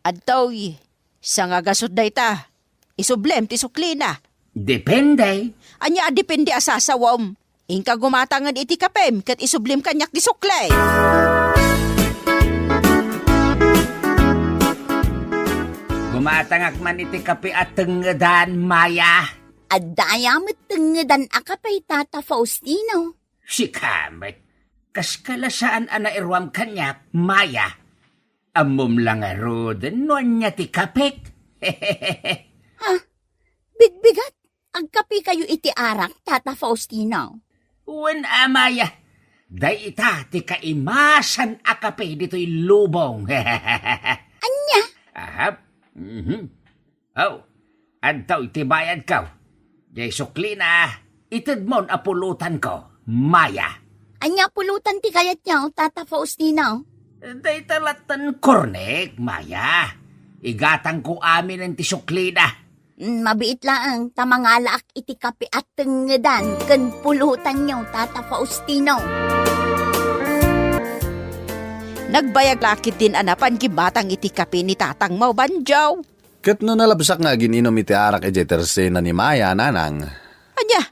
Adtoy, sangagasut dayta. Isublem ti suklina. Depende. Ania a depende a sasawem? Inka gumatangen iti kapem ket isublim kaniak ti sukli. Gumatangak man iti kape a tengngedan, Maya. Adda aya met tengngedan a kape, Tata Faustino? Sika met, kas ka la saan a nairuam kaniak, Maya. Ammom la ngaruden no ania ti kapek. Ha? Bigbigat, agkapekayo iti arak, Tata Faustino? Wen a, Maya. Dayta ti kaimasan a kape ditoy lubong. Ania? Ahap. Mhm. Oh, adtoy ti bayadko. Jay suklina, itedmon a pulutanko, Maya. Ania pulutan ti kayatyo, Tata Faustino? Dayta latten kornek, Maya. Igatangko aminen ti suklina. Mm, mabiit laeng ta mangalaak iti kape a tengngedan ken pulutanyo, Tata Faustino. Nagbayag la ketdin a napan gimmatang iti kape ni Tatang Mau, Banjaw. Ket no nalabsak nga agin-inum iti arak idiay tersena ni Maya, Nanang? Ania?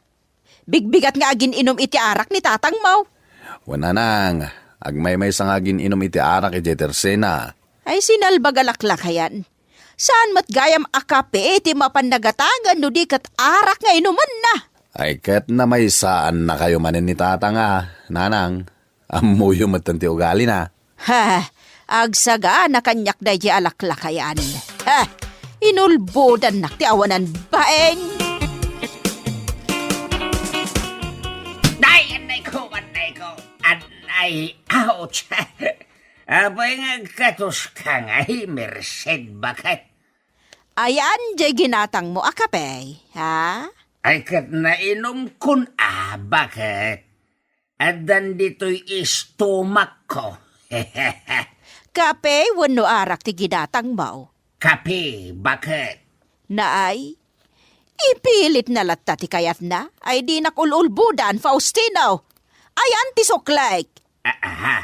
Bigbigat nga agin-inum iti arak ni Tatang Mau? Wen, Nanang, agmaymaysa nga agin-inum iti arak idiay tersena. Ay, sinalbag a laklakayan. Saan met gayam a kape ti mapan nagatagan no di ket arak nga inumenna? Ay, ket namaysaannakayo manen ni Tatang a, Nanang. Ammoyo metten ti ugalina. Ha, agsagana kaniak daydi a laklakayan. Ha, inulbodannak ti awanan baeng. Ay, annay ko, annay ko. Annay, ouch. Apay nga agkatoska ngay, Merced, baket? Ayan, jay ginatangmo a kape, ha? Ay, ket nainumkon a, baket? Addan ditoy istomakko. Kape wenno arak ti ginatangmo? Kape, baket? Naay, ipilitna latta ti kayatna, ay dinak ul-ulbodan, Faustino. Ayan ti suklek. A-, aha.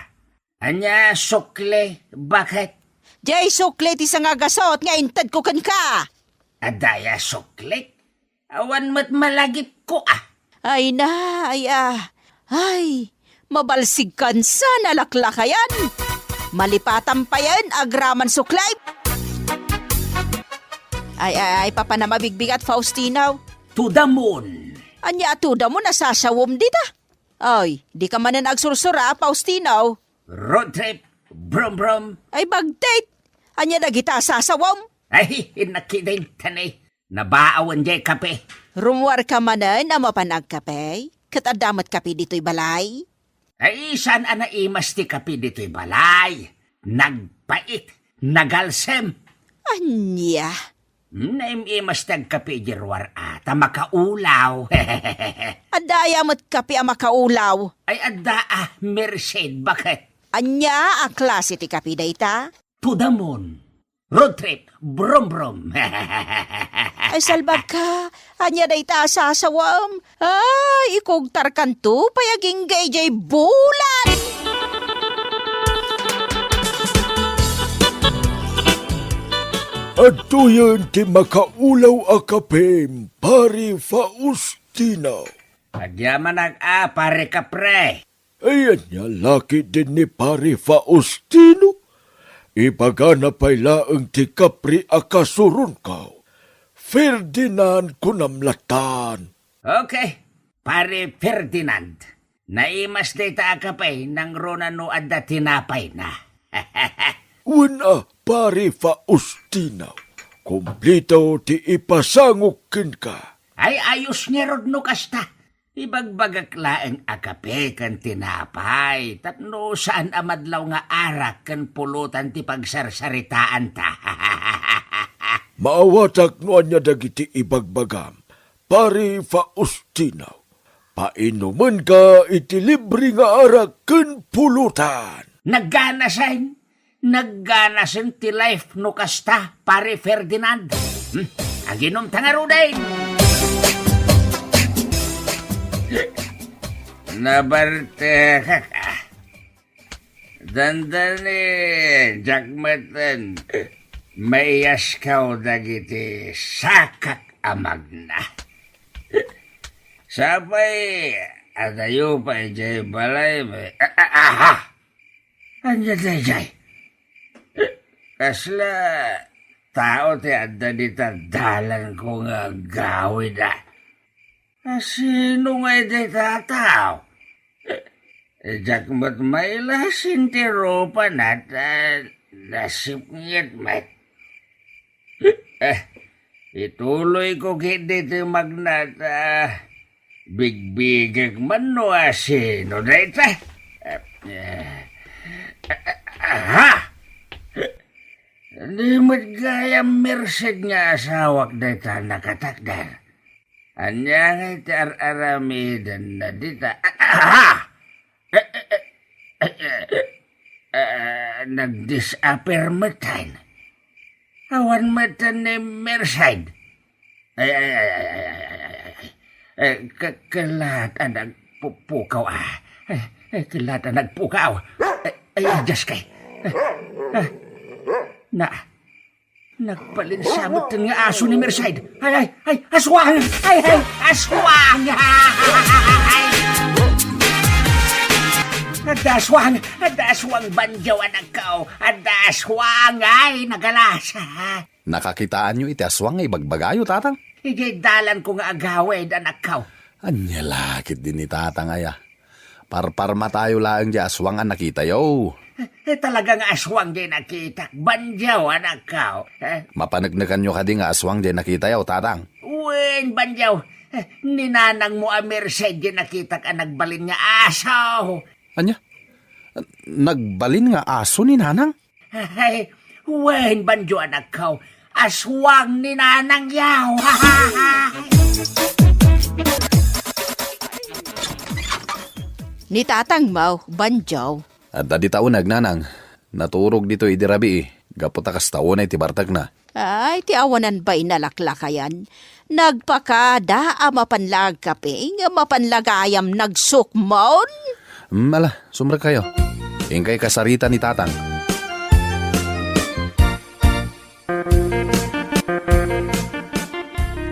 Ania sukli, baket? Jay sukli ti sangagasot nga intedko kenka. Adda aya suklik? Awan met malagipko a. Ay na, ay a. Ay, mabalsigkan sa nalaklakayan. Malipatan payen agraman sukli. Ay, ay, ay, papan a mabigbigat, Faustino. Tudamon. Ania a tudamon a sasawem dita? Ay, dika manen agsursura, Faustino. Road trip, brum brum. Ay, bagtit! Ania dagita a sasawem? Ay, nakidintani. Nabaawen jay kape. Rummuarka manen a mapan agkape? Ket adda met kape ditoy balay? Ay, saan a naimas ti kape ditoy balay? Nagpait, nagalsem. Ania? Hmm, naim-imas ti agkape idiay ruar a, ta makaulaw. Adda aya met kape a makaulaw? Ay, adda a, Merced, baket? Ania a klase ti kape dayta? Tudamon. Road trip. Brum, brum. Ay, salbagka. Ania dayta a sasawem? Ay, ikugtarkanto pay agingga idiay bulan! Adtoyen ti makaulaw a kapem, Pari Faustino. Agyamanak a, Pari Kapre. Ay, ania la ketdin ni Pari Faustino? Ibagana pay laeng ti kapri a kasuronko. Ferdinand kunam latan. Okay, Pari Ferdinand. Naimas dayta a kape, nangruna no adda tinapayna. Wen a, Pari Faustino. Kompleto ti ipasangok kenka. Ay, ayos ngarud no kasta. Ibagbagak laeng a kape ken tinapay, tapno saan a madlaw nga arak ken pulutan ti pagsarsaritaanta. Maawatak no ania dagiti ibagbagam, Pari Faustino. Painumenka iti libre nga arak ken pulutan. Nagganasen! Nagganasen ti life no kasta, Pari Ferdinand. Hmm? Aginumta ngaruden! Nabartekak a. Dandani, diak metten maiyaskaw dagiti sakak a magna. Sapay, adayo pay idiay balay, may, a-, a-, aha! Ania daydiay? Kasla tao ti adda dita dalanko nga agawid, a? A, sino ngay dayta a tao? Diak met mailasin ti rupana ta nasipnget met. Eh, ituloyko ketdi ti magna ta bigbigek man no asino dayta. Eh, eh, aha! Di met gayam Merced nga asawak dayta nakatakder. Ania ngay ti ar-aramidenna dita? Aha! Eh, eh, eh, eh, eh, eh, nag-disappear metten. Awan metten ni Merced. Ay, ay, ay, ay, ay, ay, ay, ay, ay. Eh, ke-, kelat a nagpupukaw, ah. Eh, eh, kelat a nagpukaw. Eh, ay, addas kay. Eh, ah. Na, nagbalin sa metten nga aso ni Merced. Ay, ay, ay, aswang! Ay, ay, aswang! Ay! Adda aswang! Adda aswang, bandiaw, anakko! Adda aswang! Ay, nagalasa! Nakakitaanyo iti aswang nga ibagbagayo, Tatang? Idiay dalanko nga agawid, anakko. Ania la ketdi ni Tatang aya? Parparmatayo laeng diay aswang a nakitayo. Eh, talaga nga aswang diay nakitak. Bandiaw, anakko. Eh? Mapaneknekanyo kadi nga aswang diay nakitayo, Tatang? Wen, bandiaw. Eh, ni nanangmo a Merced diay nakitak a nagbalin nga aso. Ania? Nagbalin nga aso ni Nanang? Ay, wen, bandiaw, anakko. Aswang ni Nanang yaw. Ni Tatang maw, bandiaw. Adda dita uneg, Nanang. Naturog ditoy idi rabii. Gapu ta kasta unay ti bartekna. Ay, ti awanan pay nalaklakayan. Nagpakada a mapan la agkape, nga mapan la gayam nagsukmon? Mm, ala, sumrekkayo. Inkay kasarita ni Tatang.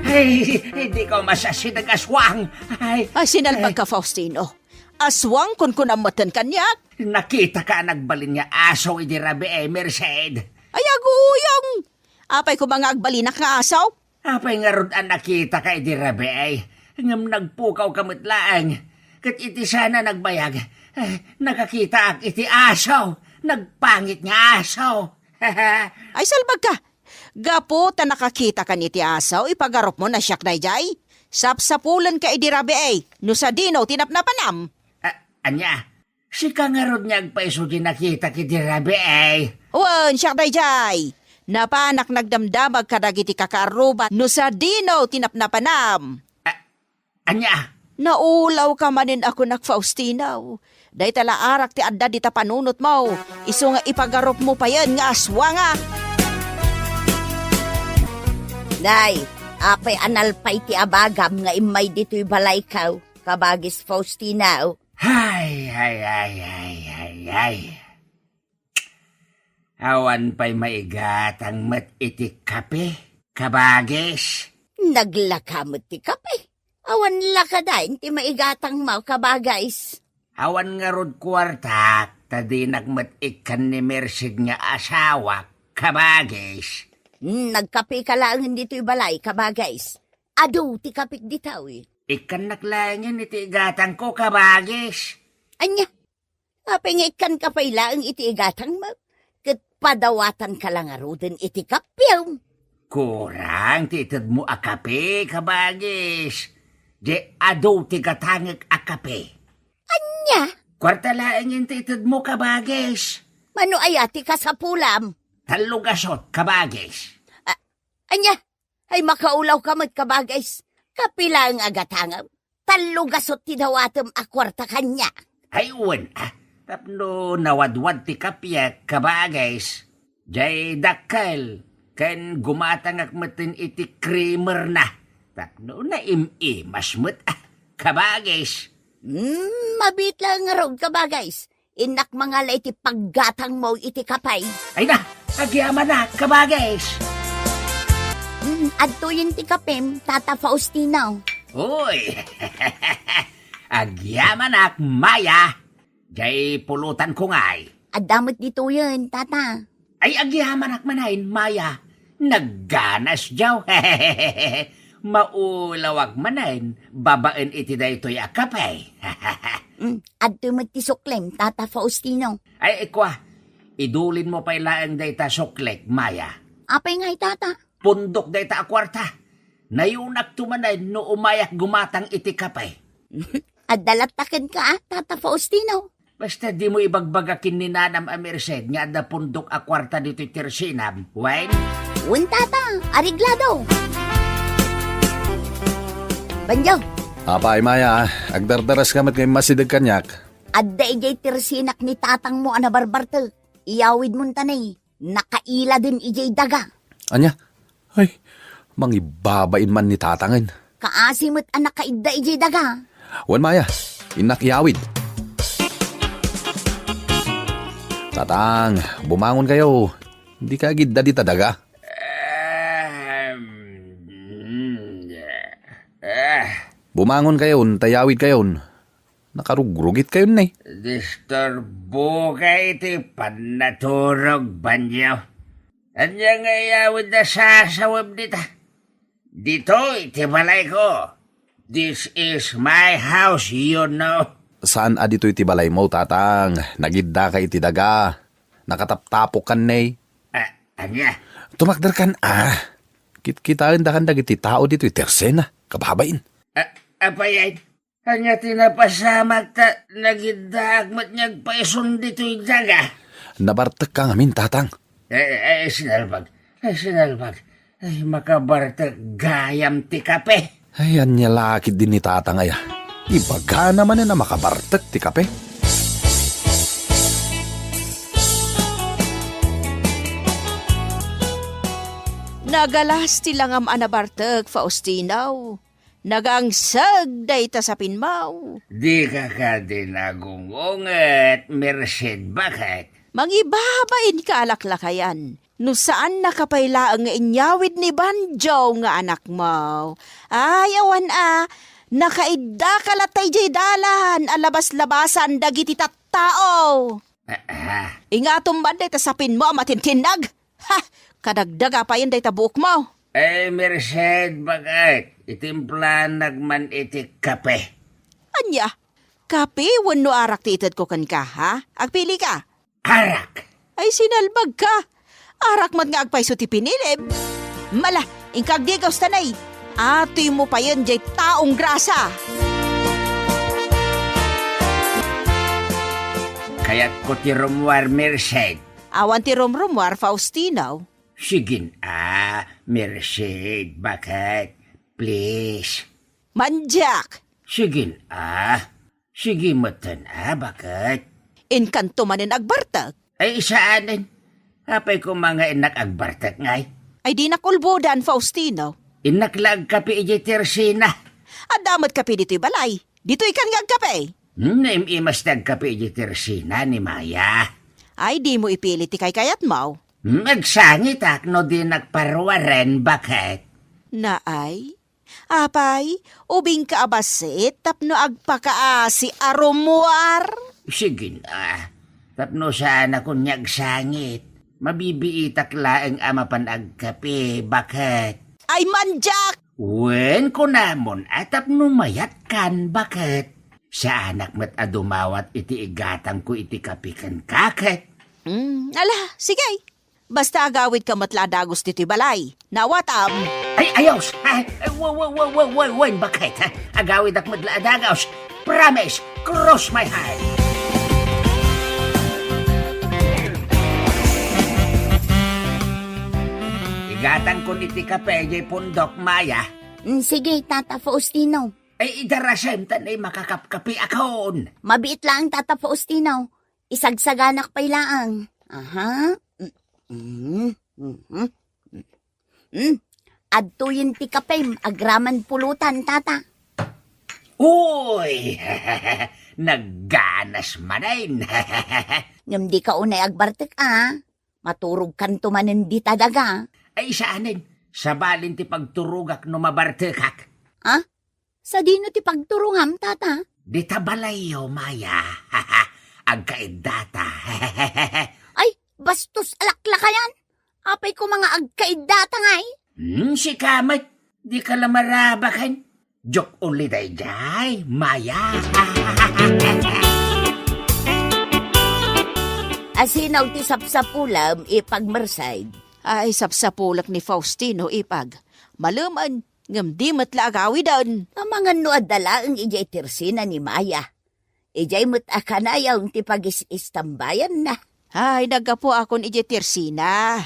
Ay, dika masasideg, aswang. Ay, ay, sinalbag ka, Faustino. Aswang, kunkunam metten kaniak. Nakitaka a nagbalin nga aso idi rabii, Merced. Ay, aguyong! Apay koma nga agbalinak nga aso? Apay ngarud a nakitaka idi rabii, ngem nagpukawka met laeng? Ket iti sana nagbayag, eh, nakakitaak iti aso, nagpangit nga aso. Ay, salbagka! Gapu ta nakakitakan iti aso, ipagarupmo a siak daydiay. Sapsapulenka idi rabii, no sadino ti napnapanam. A-, ania? Sika ngarud nga agpayso ti nakitak idi rabii? Wen, siak daydiay. Napanak nagdamdamag kadagiti kakaarruba no sadino ti napnapanam. A-, ania? Naulawka manen a kunak, Faustino. Dayta la arak ti adda dita panunotmo, isu nga ipagarupmo payen nga aswangak. Nay, apay a nalpay ti abagam nga immay ditoy balayko, kabagis Faustino? Ay, ay, ay, ay, ay, ay. Awan pay maigatang met iti kape, kabagis? Naglaka met ti kape. Awan la kadi ti maigatangmo, kabagis? Awan ngarud kuartak, ta dinak met ikkan ni Merced nga asawak, kabagis. Hmm, nagkapeka laengen ditoy balay, kabagis. Adu ti kapek ditoy. Ikkannak laengen iti igatangko, kabagis. Ania? Apay nga ikkanka pay laeng iti igatangmo, ket padawatanka la ngaruden iti kapiam? Kurang ti itedmo a kape, kabagis. Diay adu ti gatangek a kape. Ania? Kuarta laengen ti itedmo, kabagis. Mano aya ti kasapulam? Tallo gasot, kabagis. A-, ania? Ay, makaulawka met, kabagis. Kape laeng a gatangem. Tallo gasot ti dawatem a kuarta kaniak. Ay, wen, a. Tapno nawadwad ti kapiek, kabagis. Diay dakkel, ken gumatangak metten iti creamerna. Tapno naim-imas met, a, kabagis. Hmm, mabiit laeng ngarud, kabagis. Innak mangala iti paggatangmo iti kape. Ay na, agyamanak, kabagis. Mm, adtoyen ti kapem, Tata Faustino. Uy! Agyamanak, Maya! Jay pulutanko ngay. Adda met ditoyen, Tata. Ay, agyamanak manen, Maya. Nagganas jaw. Maulawak manen babaen iti daytoy a kape. Mm, adtoy met ti suklem, Tata Faustino. Ay, ikwa, idulinmo pay laeng dayta suklek, Maya. Apay ngay, Tata? Pundok dayta a kuarta. Nayunakto manen no umayak gumatang iti kape. Adda latta kenka, a, Tata Faustino. Basta dimo ibagbaga ken ni nanam a Merced nga adda pundok a kuarta ditoy tersinam, wen? Wen, Tata, areglado. Banjo. Apay, Maya, agdardaras ka met nga immasideg kaniak. Adda idiay tersinak ni tatangmo a nabarbartek. Iyawidmon ta ne. Nakailaden idiay daga. Ania? Ay, mangibabain man ni tatangen. Kaasi met a nakaidda idiay daga. Wen, Maya, innak iyawid. Tatang, bumangon kayo. Dika agidda dita daga. Ahem. Ah. Bumangon kayon, ta iyawid kayon. Nakarugrugit kayon ne. Disturbo ka iti pannaturog, Banjo. Ania nga iyawid a sasawem dita? Ditoy ti balayko. This is my house, you know. Saan a ditoy ti balaymo, Tatang? Nagidda ka iti daga. Nakataptapok kan ne. Ah, ania? Tumakder kan, ah. Kitkitaen da kan dagiti tao ditoy tersena. Kababain. Ah, apay? Ania ti napasamak ta nagiddaak met nga agpaison ditoy daga? Nabartek ka ngamin, Tatang. Eh, eh, sinalbag. Eh, sinalbag. Ay, makabartek gayam ti kape. Ay, ania la ketdi ni Tatang aya? Ibagana manen a makabartek ti kape. Nagalas ti langam a nabartek, Faustino. Nagangseg dayta sapinmo. Dika kadi nagungonget, Merced, baket? Mangibabain ka a laklakayan. No saannaka pay laeng nga inyawid ni Banjo nga anakmo. Ay, awan a, nakaiddaka latta idiay dalan a labas-labasan dagiti tattao. Ah, ah. Ingatom man dayta sapinmo a matintinnag. Ha! Kadagdaga payen dayta buokmo. Eh, Merced, baket, itimplanak man iti kape. Ania? Kape wenno arak ti itedko kenka, ha? Agpili ka. Arak. Ay, sinalbag ka. Arak met nga agpayso ti pinilim. Mala, inka agdigaus ta ne. Atoymo payen jay taong grasa. Kayatko ti rummuar, Merced. Awan ti rumrummuar, Faustino. Sige na, Merced, baket? Please. Mandiak! Sige na. Sige metten a, baket? Inkanto manen agbartek? Ay, saanen. Apay koma nga innak agbartek ngay? Ay, dinak ulbodan, Faustino. Innak la agkape idiay tersina. Adda met kape ditoy balay. Ditoy kan nga agkape. Hmm, naim-imas ti agkape idiay tersina ni Maya. Ay, dimo ipili ti kaykayatmo. Hmm, agsangitak no dinak paruaren, baket? Naay, apay, ubingka a bassit tapno agpakaasi a rummuar? Sige na, tapno saanakon nga agsangit. Mabibiitak laeng a mapan agkape, baket? Ay, mandiak! Wen, kunamon a tapno mayatkan, baket? Saanak met a dumawat iti igatangko iti kape kenka, ket? Hmm, ala, sige. Basta agawidka met la a dagus ditoy balay. Naawatam? Ay, ayos! Ay, ay, wa-, wa-, wa-, wa-, wa-, wen, baket, ha? Agawidak met la a dagus. Promise! Cross my heart! Igatangkon iti kape jay pundok, Maya. Mm, sige, Tata Faustino. Ay, idarasem ta ne makakapkapiakon. Mabiit laeng, Tata Faustino. Isagsaganak pay laeng. Aha. Mm, mm, mm, mm. Adtoyen ti kapem, agraman pulutan, Tata. Uy! Nagganas manen. Ngem dika unay agbartek, a. Maturogkanto manen dita daga. Ay, saanen. Sabalen ti pagturogak no mabartekak. Ha? Sadino ti pagturongam, tata? Dita balayyo, Maya. Agkaiddata. Ay, bastos a laklakayan! Apay koma nga agkaiddata ngay? Hmm, sika met, dika la marabaken. Joke only daydiay, Maya. Asino ti sapsapulem, Ipag Merced? Ay, sapsapulek ni Faustino, Ipag. Malemen, ngem di met la agawiden. Amangan no adda laeng idiay tersina ni Maya. Idiay met a kanayon ti pagis-istambayanna. Ay, naggapuakon idiay tersina.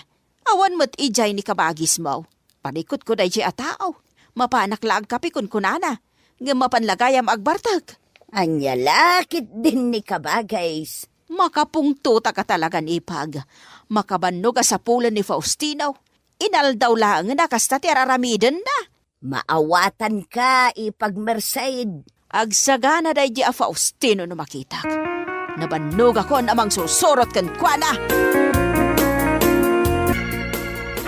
Awan met idiay ni kabagismo. Parikutko daydiay a tao. Mapanak la agkape kunkunana. Ngem mapan la gayam agbartek. Ania la ketdin ni kabagis? Makapungtotak a talagan, Ipag. Makabannog a sapulen ni Faustino. Inaldaw laengen a kasta ti ar-aramidenna. Maawatanka, Ipag Merced. Agsagana daydi a Faustino no makitak. Nabannogakon a mangsursurot kenkuana.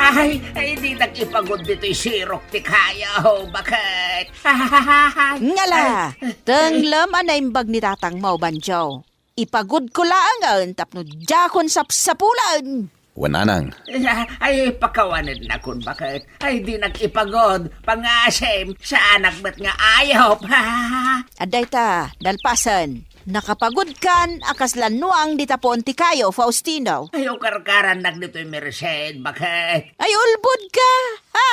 Ay, ay, dinak ipagod ditoy sirok ti kayo, baket? Ngala, ay, tenglem a naimbag ni tatangmo, Banjo. Ipagudko laengen tapno diakon sapsapulen. Wen, nanang. Ay, pakawanednakon, baket? Ay, dinak ipagod, pangasim, saanak met nga ayop. Adda ita, nalpasen. Nakapagudkan a kasla nuang dita puon ti kayo, Faustino. Ay, ukarkarannak ditoy Merced, baket? Ay, ulbodka, ha?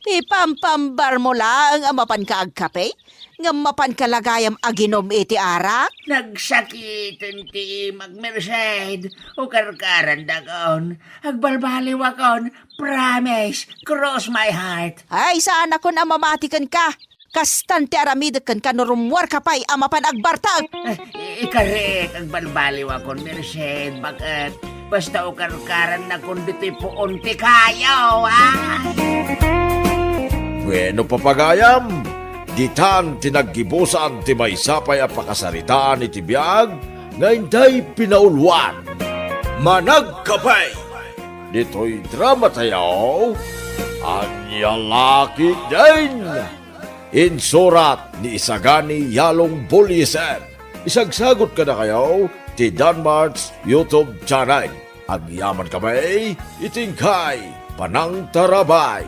Ipampambarmo laeng a mapanka agkape, ngem mapanka la gayam aginom iti arak? Nagsakiten ti imak, Merced. Ukarkarandakon. Agbalbaliwakon. Promise. Cross my heart. Ay, saanakon a mamati kenka. Kastan ti aramidek kenka no rummuarka pay a mapan agbartek. Eh, ikarek, agbalbaliwakon, Merced, baket? Basta ukarkarannakon ditoy puon ti kayo, ah! Bueno, papagayam, ditan ti naggibusan ti maysa pay a pakasaritaan iti biag nga intay pinauluan. Managkape! Ditoy drama tayo, Ania la ketdin! Insurat ni Isagani Yalong Bullieser. Isagsagot kadakayo ti Danmart's YouTube channel. Agyamankami iti inkay panangtarabay.